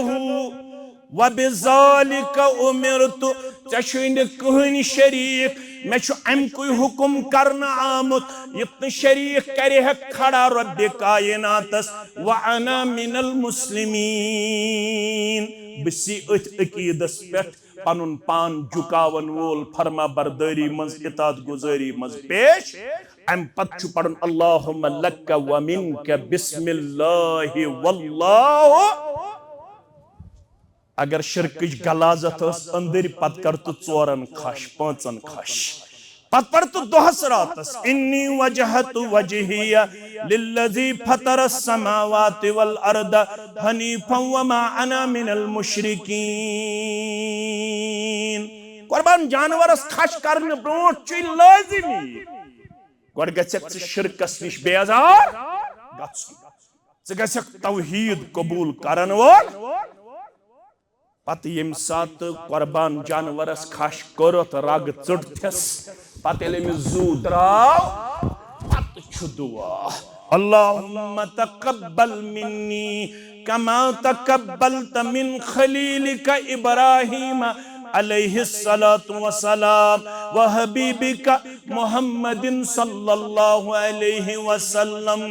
وبذالک امرت۔ ژےٚ چھُے نہٕ کٕہٕنۍ شریٖک، مےٚ چھُ اَمہِ کُے حُکم کرنہٕ آمُت، یُتھ نہٕ شریٖک کرِ ہا کھڑا رۄبِ کائناتس۔ وانا من المسلمین، بہٕ چھُس أتھۍ عقیٖدس پٮ۪ٹھ پنُن پان جُکاون وول، فرما بردٲری منٛز، اطاعت گُزٲری منٛز پیش۔ امہِ پتہٕ چھُ پرُن، اللہم لک و منک، بسم اللہ واللہ۔ اگر شرکٕچ غلاظت ٲس أنٛدٕرۍ، پتہٕ کر تہٕ ژورن کھش، پانٛژن کھش۔ پتہٕ پَر تہٕ دۄہس راتس، انی وجہت وجہی للذی فطر السماوات والارض حنیفا وما انا من المشرکین۔ قربان جانورس کھش کرنہٕ برونٛٹھ چھُ لٲزمی، گۄڈٕ گژھکھ ژٕ شرکس نِش بیزار گژھُن، ژٕ گژھکھ توحید قبول کرن وول۔ پتہٕ ییٚمہِ ساتہٕ قربان جانورس کھش کوٚرُتھ، رگ ژٔٹتھس، پتہٕ ییٚلہِ أمِس زُو درٛاو، پتہٕ چھُ دعا، اللہم تقبل منی کما تقبلت من خلیلک ابراہیم علیہ الصلوۃ والسلام و حبیبک محمد صلی اللہ علیہ وسلم۔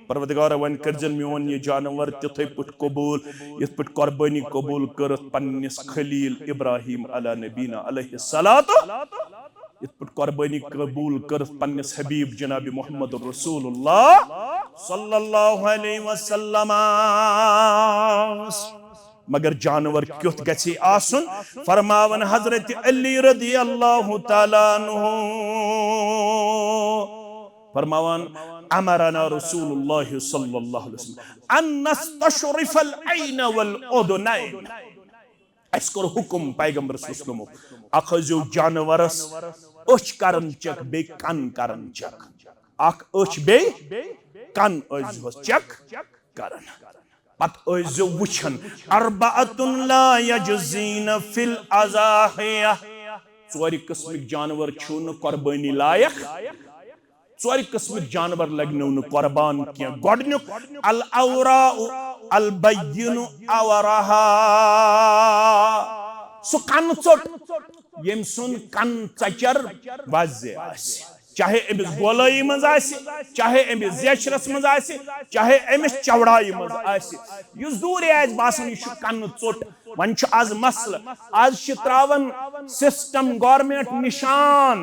پروردگارا، وۄنۍ کٔرزٮ۪ن میون یہِ جانور تِتھے پٲٹھۍ قبول، یِتھ پٲٹھۍ قربٲنی قبول کٔرٕتھ پننِس خلیل ابراہیم علی نبینا علیہ الصلوۃ، یِتھ پٲٹھۍ قربٲنی قبول کٔرٕتھ پننِس حبیب جناب محمد رسول اللہ صلی اللہ علیہ وسلم۔ مگر جانور کیُتھ گژھِ آسُن؟ فرماوان حضرت علی رضی اللہ تعالیٰ عنہ، فرماوان، امرنا رسول اللہ صلی اللہ علیہ وسلم ان نستشرف العین والاذنین۔ اسہِ کوٚر حکم پیغمبر صلی اللہ علیہ وسلمُک، اکھ ہٲیزیو جانورس أچھ کرن چیک، بیٚیہِ کن کرن چیک۔ اکھ أچھ بیٚیہِ کن ٲسۍزِہوس چیک کران۔ پتہٕ ٲسۍزیو وٕچھان، اربعۃ لا یجزین فی الاضاحیہ، ژورِ قٕسمٕکۍ جانور چھِو نہٕ قۄربٲنی لایق، ژورِ قٕسمٕکۍ جانور لگنو نہٕ قۄربان کینٛہہ۔ گۄڈٕنیُک، العوراء البین اورہا، سُہ کنہٕ ژوٚٹ ییٚمۍ سُنٛد کن ژۄچر وزِ آسہِ۔ چاہے أمِس گولٲیی منٛز آسہِ، چاہے أمِس زیچھرس منٛز آسہِ، چاہے أمِس چوڑایہِ منٛز آسہِ، یُس دوٗرے آسہِ باسان، یہِ چھُ کنہٕ ژوٚٹ۔ وۄنۍ چھُ از مسلہٕ، از چھِ تراوان سسٹم گورنمنٹ نشان،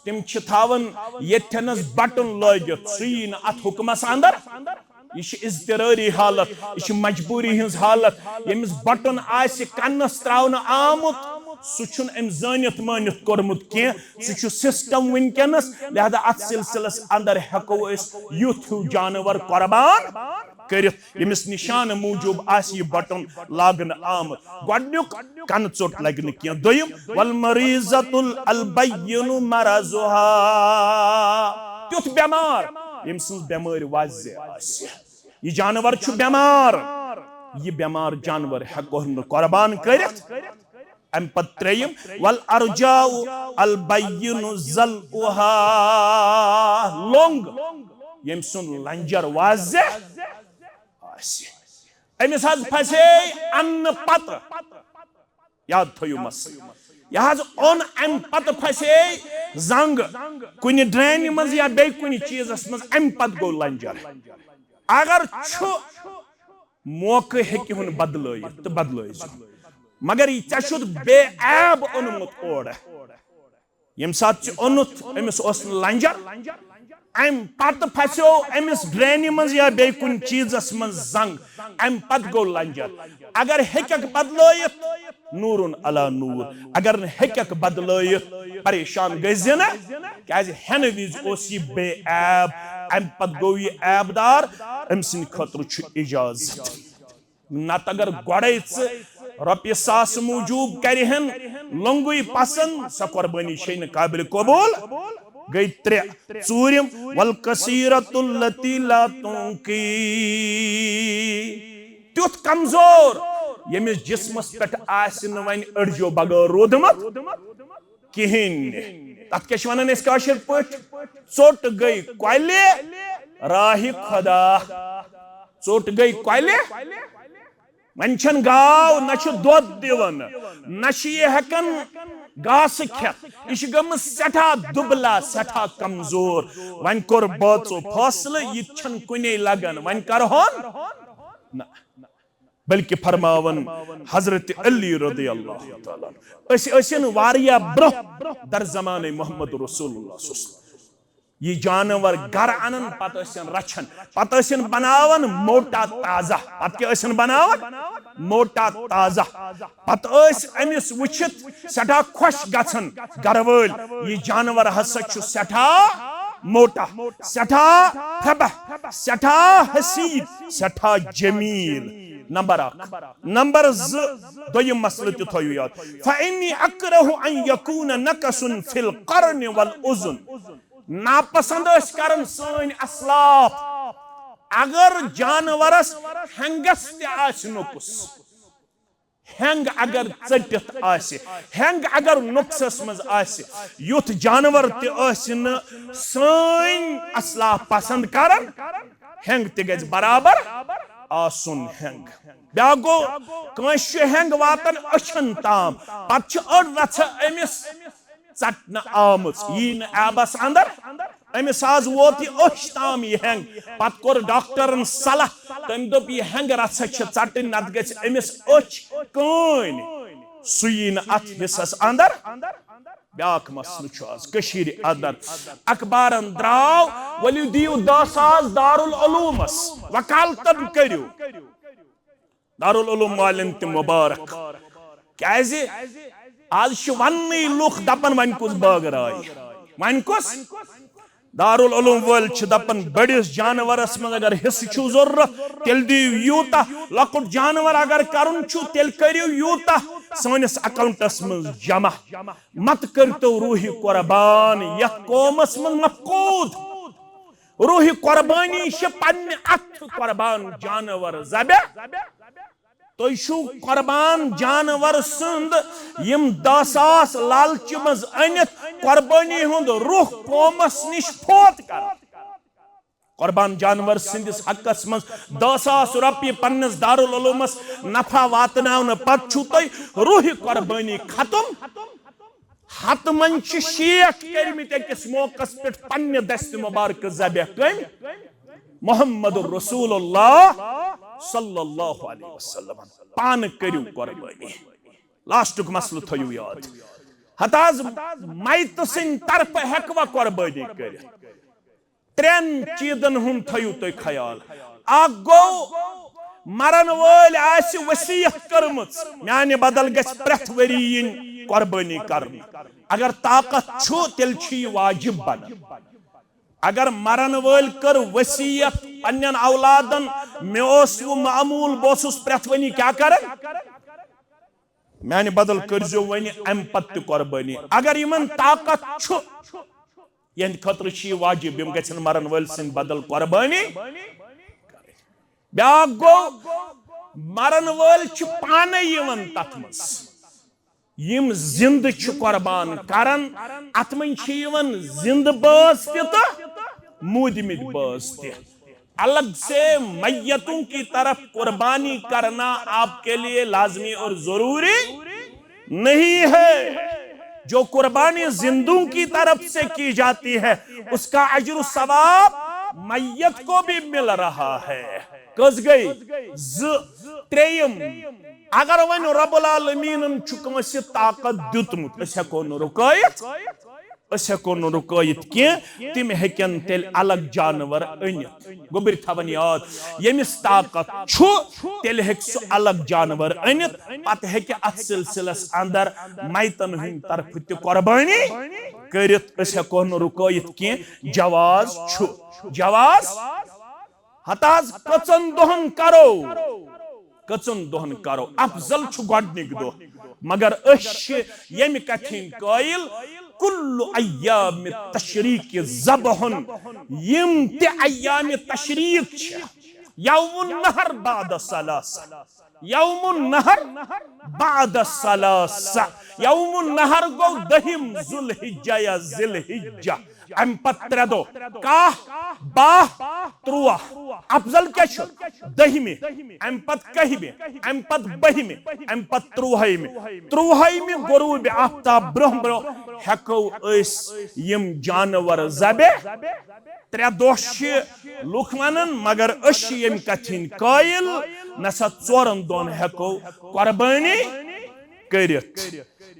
تِم چھِ تھاوان ییٚتھٮ۪نس بٹن لٲگِتھ، سُہ یی نہٕ اتھ حُکمس اندر۔ یہِ چھِ اضطرٲری حالت، یہِ چھِ مجبوٗری ہٕنٛز حالت۔ ییٚمِس بٹن آسہِ کنس تراونہٕ آمُت، سُہ چھُنہٕ أمۍ زٲنِتھ مٲنِتھ کوٚرمُت کینٛہہ، سُہ چھُ سسٹم وٕنکیٚنس۔ لہذا اتھ سلسلس اندر ہٮ۪کو أسۍ یُتھ ہیوٗ جانور قۄربان کٔرِتھ، ییٚمِس نشانہٕ موٗجوٗب آسہِ یہِ بٹن لاگنہٕ آمُت۔ گۄڈٕنیُک، کنہٕ ژوٚٹ لگہِ نہٕ کینٛہہ۔ دوٚیِم، والمریضۃ البین مرضها، تیُتھ بٮ۪مار ییٚمۍ سٕنٛز بٮ۪مٲرۍ وزِ آسہِ۔ یہِ جانور چھُ بٮ۪مار، یہِ بٮ۪مار جانور ہٮ۪کو نہٕ قۄربان کٔرِتھ۔ امہِ پتہٕ ترٛیٚیِم، والعرجاء البین ضلعها، لوٚنٛگ ییٚمۍ سُنٛد لنجر وزِ آسہِ۔ أمِس حظ پھسے انہٕ پتہٕ، یاد تھٲیِو مسلہٕ، یہِ حظ اوٚن، امہِ پتہٕ پھسے زنٛگ کُنہِ ڈرینہِ منٛز یا بیٚیہِ کُنہِ چیٖزس منٛز، امہِ پتہٕ گوٚو لنجر۔ اگر چھُ موقعہٕ ہیٚکہِ ہُن بدلٲیِتھ تہٕ بدلٲیزیو، مگر یہِ ژےٚ چھُتھ بے عیب اوٚنمُت اورٕ۔ ییٚمہِ ساتہٕ ژےٚ اوٚنُتھ، أمِس اوس نہٕ لنجر، امہِ پتہٕ پھسیو أمِس ڈرینہِ منٛز یا بیٚیہِ کُنہِ چیٖزس منٛز زنٛگ، امہِ پتہٕ گوٚو لنجر۔ اگر ہیٚککھ بدلٲیِتھ، نورن علی نور، اگر نہٕ ہیٚککھ بدلٲیِتھ، پریشان گٔژھۍ زِ نہٕ، کیازِ ہٮ۪نہٕ وِزِ اوس یہِ بے عیب، امہِ پتہٕ گوٚو یہِ عیب دار، أمۍ سٕنٛدِ خٲطرٕ چھُ اجازت۔ نتہٕ اگر گۄڈے ژٕ رۄپیہِ ساس موٗجوٗب کرِہن لوٚنٛگُے پسند، سۄ قۄربٲنی چھے نہٕ قابل قبول۔ گٔے ترٛےٚ۔ ژوٗرِم، والکثیرۃ التی لا تنقی، تیُتھ کمزور ییٚمِس جسمس پٮ۪ٹھ آسہِ نہٕ وۄنۍ أڈجو بغٲر روٗدمُت کِہیٖنۍ نہٕ۔ تتھ کیٛاہ چھِ ونان أسۍ کٲشِر پٲٹھۍ؟ ژوٚٹ گٔے کۄلہِ راہہِ خۄدا۔ ژوٚٹ گٔے کۄلہِ، وۄنۍ چھَنہٕ گاو، نہ چھُ دۄد دِوان، نہ چھُ یہِ ہٮ۪کان گاسہٕ کھٮ۪تھ۔ یہِ چھِ گٔمٕژ سٮ۪ٹھاہ دُبلا، سٮ۪ٹھاہ کمزور۔ وۄنۍ کوٚر بٲژو فٲصلہٕ، یہِ تہِ چھَنہٕ کُنے لگان، وۄنۍ کرہون نہ۔ بلکہ فرماوان حضرت علی رضی اللہ تعالیٰ عنہ، أسۍ ٲسِن واریاہ برٛونٛہہ در زمانہ محمد رسول اللہ صلی اللہ علیہ وسلم۔ یہِ جانور گرٕ انان، پتہٕ ٲسِن رچھان، پتہٕ ٲسِن بناوان موٹا تازہ۔ پتہٕ کیٛاہ ٲسِن بناوان؟ موٹا تازہ۔ پتہٕ ٲسۍ أمِس وٕچھِتھ سٮ۪ٹھاہ خۄش گژھان گرٕ وٲلۍ، یہِ جانور ہسا چھُ سٮ۪ٹھاہ موٹا، سٮ۪ٹھاہ فبہ، سٮ۪ٹھاہ حسین، سٮ۪ٹھاہ جمیل۔ نمبر اکھ۔ نمبر زٕ، دوٚیِم مسلہٕ تہِ تھٲیِو یاد۔ فإني أكره أن يكون نكص في القرن والأذن۔ ناپسند ٲسۍ کران سٲنۍ اسلاف اگر جانورس ہٮ۪نٛگس تہِ آسہِ نۄقص۔ ہٮ۪نٛگ اگر ژٔٹِتھ آسہِ، ہٮ۪نٛگ اگر نۄقصس منٛز آسہِ، یُتھ جانور تہِ ٲسۍ نہٕ سٲنۍ اسلاف پسند کران، ہٮ۪نٛگ تہِ گژھِ برابر آسُن ہٮ۪نٛگ۔ بیٛاکھ گوٚو، کٲنٛسہِ چھُ ہٮ۪نٛگ واتان أچھن تام، پتہٕ چھِ أڑ رژھا أمِس ژٹنہٕ آمٕژ، یی نہٕ عیبس اندر۔ أمِس آز ووت یہِ أچھ تام یہِ ہٮ۪نٛگ، پتہٕ کوٚر ڈاکٹرن صلاح، تٔمۍ دوٚپ، یہِ ہٮ۪نٛگ رژھا چھِ ژٹٕنۍ، نتہٕ گژھِ أمِس أچھ کٲنۍ، سُہ یی نہٕ اتھ حصس اندر۔ بیٛاکھ مسلہٕ چھُ آز کٔشیٖرِ اندر، اخبارن درٛاو، ؤلِو دِیِو دَہ ساس دارالعلومس، وکالتن کٔرِو۔ دارالعلوم والٮ۪ن تہِ مبارک۔ کیازِ آز چھِ وننٕے لُکھ دپان، وۄنۍ کُس بٲگراوِ؟ وۄنۍ کُس؟ دارالعلوم وٲلۍ چھِ دپان، بٔڑِس جانورس منٛز اگر حصہٕ چھُو ضروٗرت، تیٚلہِ دِیِو یوٗتاہ، لۄکُٹ جانور اگر کرُن چھُ، تیٚلہِ کٔرِو یوٗتاہ۔ سٲنِس اکاؤنٹس منٛز جمع۔ مت کٔرتو روحِ قربان یتھ قومس منٛز مفقود۔ روحِ قربانی چھِ پننہِ اتھٕ قربان جانور ذبح۔ تُہۍ چھِو قربان جانور سُنٛد یِم دَہ ساس لالچہِ منٛز أنِتھ قربٲنی ہُنٛد روح قومس نِش فوت کران۔ قربان جانور سٕنٛدِس حقس منٛز دَہ ساس رۄپیہِ پننِس دارالعلومس نفع واتناونہٕ پتہٕ چھِو تُہۍ روحِ قربٲنی ختم۔ ہتہٕ منٛز چھِ شیٹھ کٔرمٕتۍ أکِس موقعس پٮ۪ٹھ پننہِ دستِ مبارکہٕ ذبح۔ کٔمۍ؟ محمد رسول اللہ صلی اللہ علیہ وسلم۔ پانہٕ کٔرِو قربٲنی۔ لاسٹُک مسلہٕ تھٲیِو یاد۔ ہتہٕ حظ، میتہٕ سٕنٛدِ طرفہٕ ہٮ۪کوا قربٲنی کٔرِتھ؟ ترٛٮ۪ن چیٖزن ہُنٛد تھٲیِو تُہۍ خیال۔ اکھ گوٚو، مرن وٲلۍ آسہِ وصیت کٔرمٕژ، میانہِ بدل گژھِ پرٛٮ۪تھ ؤری یِنۍ قربٲنی کرنہٕ۔ اگر طاقت چھُ، تیٚلہِ چھُ یہِ واجب بنان۔ اگر مرن وٲلۍ کٔر وصیت پننٮ۪ن اولادن، مےٚ اوس وۄنۍ معموٗل، بہٕ اوسُس پرٛٮ۪تھ ؤری کیٛاہ کران؟ میانہِ بدل کٔرزیو وۄنۍ امہِ پتہٕ تہِ قربٲنی۔ اگر یِمن طاقت چھُ، یِہنٛدِ خٲطرٕ چھُ یہِ واجب، یِم گژھن مرن وٲلۍ سٕنٛدِ بدل قربٲنی۔ بیٛاکھ گوٚو، مرن وٲلۍ چھِ پانے یِوان تتھ منٛز۔ یِم زِندٕ چھِ قربان کران، اتھ منٛز چھِ یِوان زِندٕ بٲژ تہِ تہٕ موٗدمٕتۍ بٲژ تہِ۔ الگ سے میتوں کی طرف قربانی کرنا آپ کے لیے لازمی اور ضروری نہیں ہے۔ جو قربانی زندوں کی طرف سے کی جاتی ہے، اس کا اجر و ثواب میت کو بھی مل رہا ہے۔ کٔژ گٔے؟ زٕ۔ ترٛیٚیِم، اگر وۄنۍ رب العالمینن چھُ کٲنٛسہِ طاقت دیُتمُت، أسۍ ہٮ۪کو نہٕ رُکٲیِتھ۔ أسۍ ہٮ۪کو نہٕ رُکٲیِتھ کینٛہہ، تِم ہیٚکن تیٚلہِ الگ جانور أنِتھ۔ گوٚبٕرۍ تھاوَن یاد، ییٚمِس طاقت چھُ، تیٚلہِ ہیٚکہِ سُہ الگ جانور أنِتھ، پتہٕ ہیٚکہِ اتھ سلسلس اندر میتن ہٕنٛدِ طرفہٕ تہِ قربٲنی کٔرِتھ۔ أسۍ ہٮ۪کو نہٕ رُکٲیِتھ کینٛہہ، جواز چھُ، جواز۔ ہتہٕ حظ کٔژن دۄہن کرو؟ کٔژن دۄہن کرو؟ افضل چھُ گۄڈنِکۍ دۄہ، مگر أسۍ چھِ ییٚمہِ کتھِ ہٕنٛدۍ قٲیِل، کل ایام تشریق ذبحن، یِم تہِ ایام تشریق چھِ، یوم النحر بعد الثلاثہ، یوم النحر بعد الثلاثہ، یوم النحر گوٚو دٔہِم ذوالحجہ یا ذی الحجہ۔ امہِ پتہٕ ترٛےٚ دۄہ، کاہ، باہ، تُرٛواہ۔ افضل کیٛاہ چھُ؟ دٔہمہِ، امہِ پتہٕ کٔہمہِ، امہِ پتہٕ بٔہمہِ، امہِ پتہٕ تُرٛوہٲیمہِ۔ تُرٛوہٲیمہِ غروب آفتاب برونٛہہ برونٛہہ ہٮ۪کو أسۍ یِم جانور ذبح۔ ترٛےٚ دۄہ چھِ لُکھ ونان، مگر أسۍ چھِ ییٚمہِ کتھِ ہٕنٛدۍ قٲیِل، نسا ژورن دۄہن ہٮ۪کو قۄربٲنی کٔرِتھ۔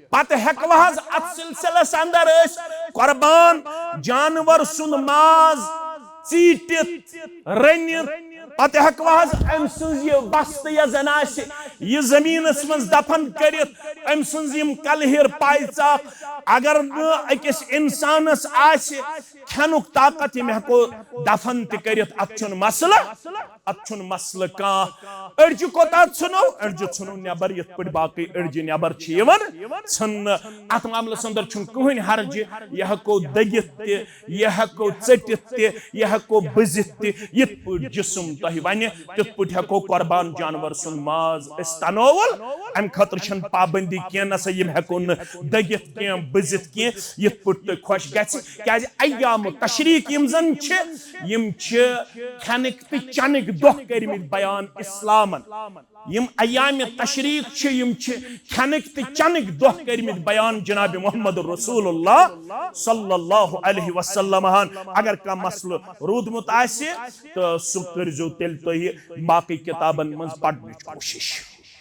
پتہٕ ہٮ۪کو حظ اتھ سلسلس اندر أسۍ قۄربان جانور سُنٛد ماز ژیٖٹِتھ، رٔنِتھ، پتہٕ ہٮ۪کو حظ أمۍ سٕنٛز یہِ بستہٕ یۄس زن آسہِ، یہِ زٔمیٖنس منٛز دفن کٔرِتھ، أمۍ سٕنٛز یِم کلہِر پایژاک، اگر نہٕ أکِس انسانس آسہِ کھٮ۪نُک طاقت، یِم ہٮ۪کو دفن تہِ کٔرِتھ، اتھ چھُنہٕ مسلہٕ۔ اتھ چھُنہٕ مسلہٕ کانٛہہ۔ أڈجہِ کوتاہ ژھٕنو؟ أڈجہِ ژھٕنو نٮ۪بر، یِتھ پٲٹھۍ باقٕے أڈجہِ نٮ۪بر چھِ یِوان ژھٕننہٕ۔ اتھ معاملس اندر چھُنہٕ کٕہٕنۍ حرجہِ، یہِ ہٮ۪کو دٔگِتھ تہِ، یہِ ہٮ۪کو ژٔٹِتھ تہِ، یہِ ہٮ۪کو بٔزِتھ تہِ، یِتھ پٲٹھۍ جسم تۄہہِ ونہِ، تِتھ پٲٹھۍ ہٮ۪کو قۄربان جانور سُنٛد ماز أسۍ تناول۔ امہِ خٲطرٕ چھنہٕ پابندی کینٛہہ، نسا یِم ہٮ۪کو نہٕ دٔگِتھ کینٛہہ، بٔزِتھ کینٛہہ، یِتھ پٲٹھۍ تۄہہِ خۄش گژھِ، کیازِ ایام تشریق یِم زن چھِ، یِم چھِ کھٮ۪نٕکۍ تہٕ چنٕکۍ دۄہ کٔرمٕتۍ بیان اسلامن۔ یِم ایام تشریق چھِ، یِم چھِ کھٮ۪نٕکۍ تہٕ چنٕکۍ دۄہ کٔرمٕتۍ بیان جناب محمد رسول اللہ صلی اللہ علیہ وسلم ہن۔ اگر کانٛہہ مسلہٕ روٗدمُت آسہِ تہٕ سُہ کٔرزیو تیٚلہِ تُہۍ باقٕے کِتابن منٛز پرنٕچ کوٗشِش۔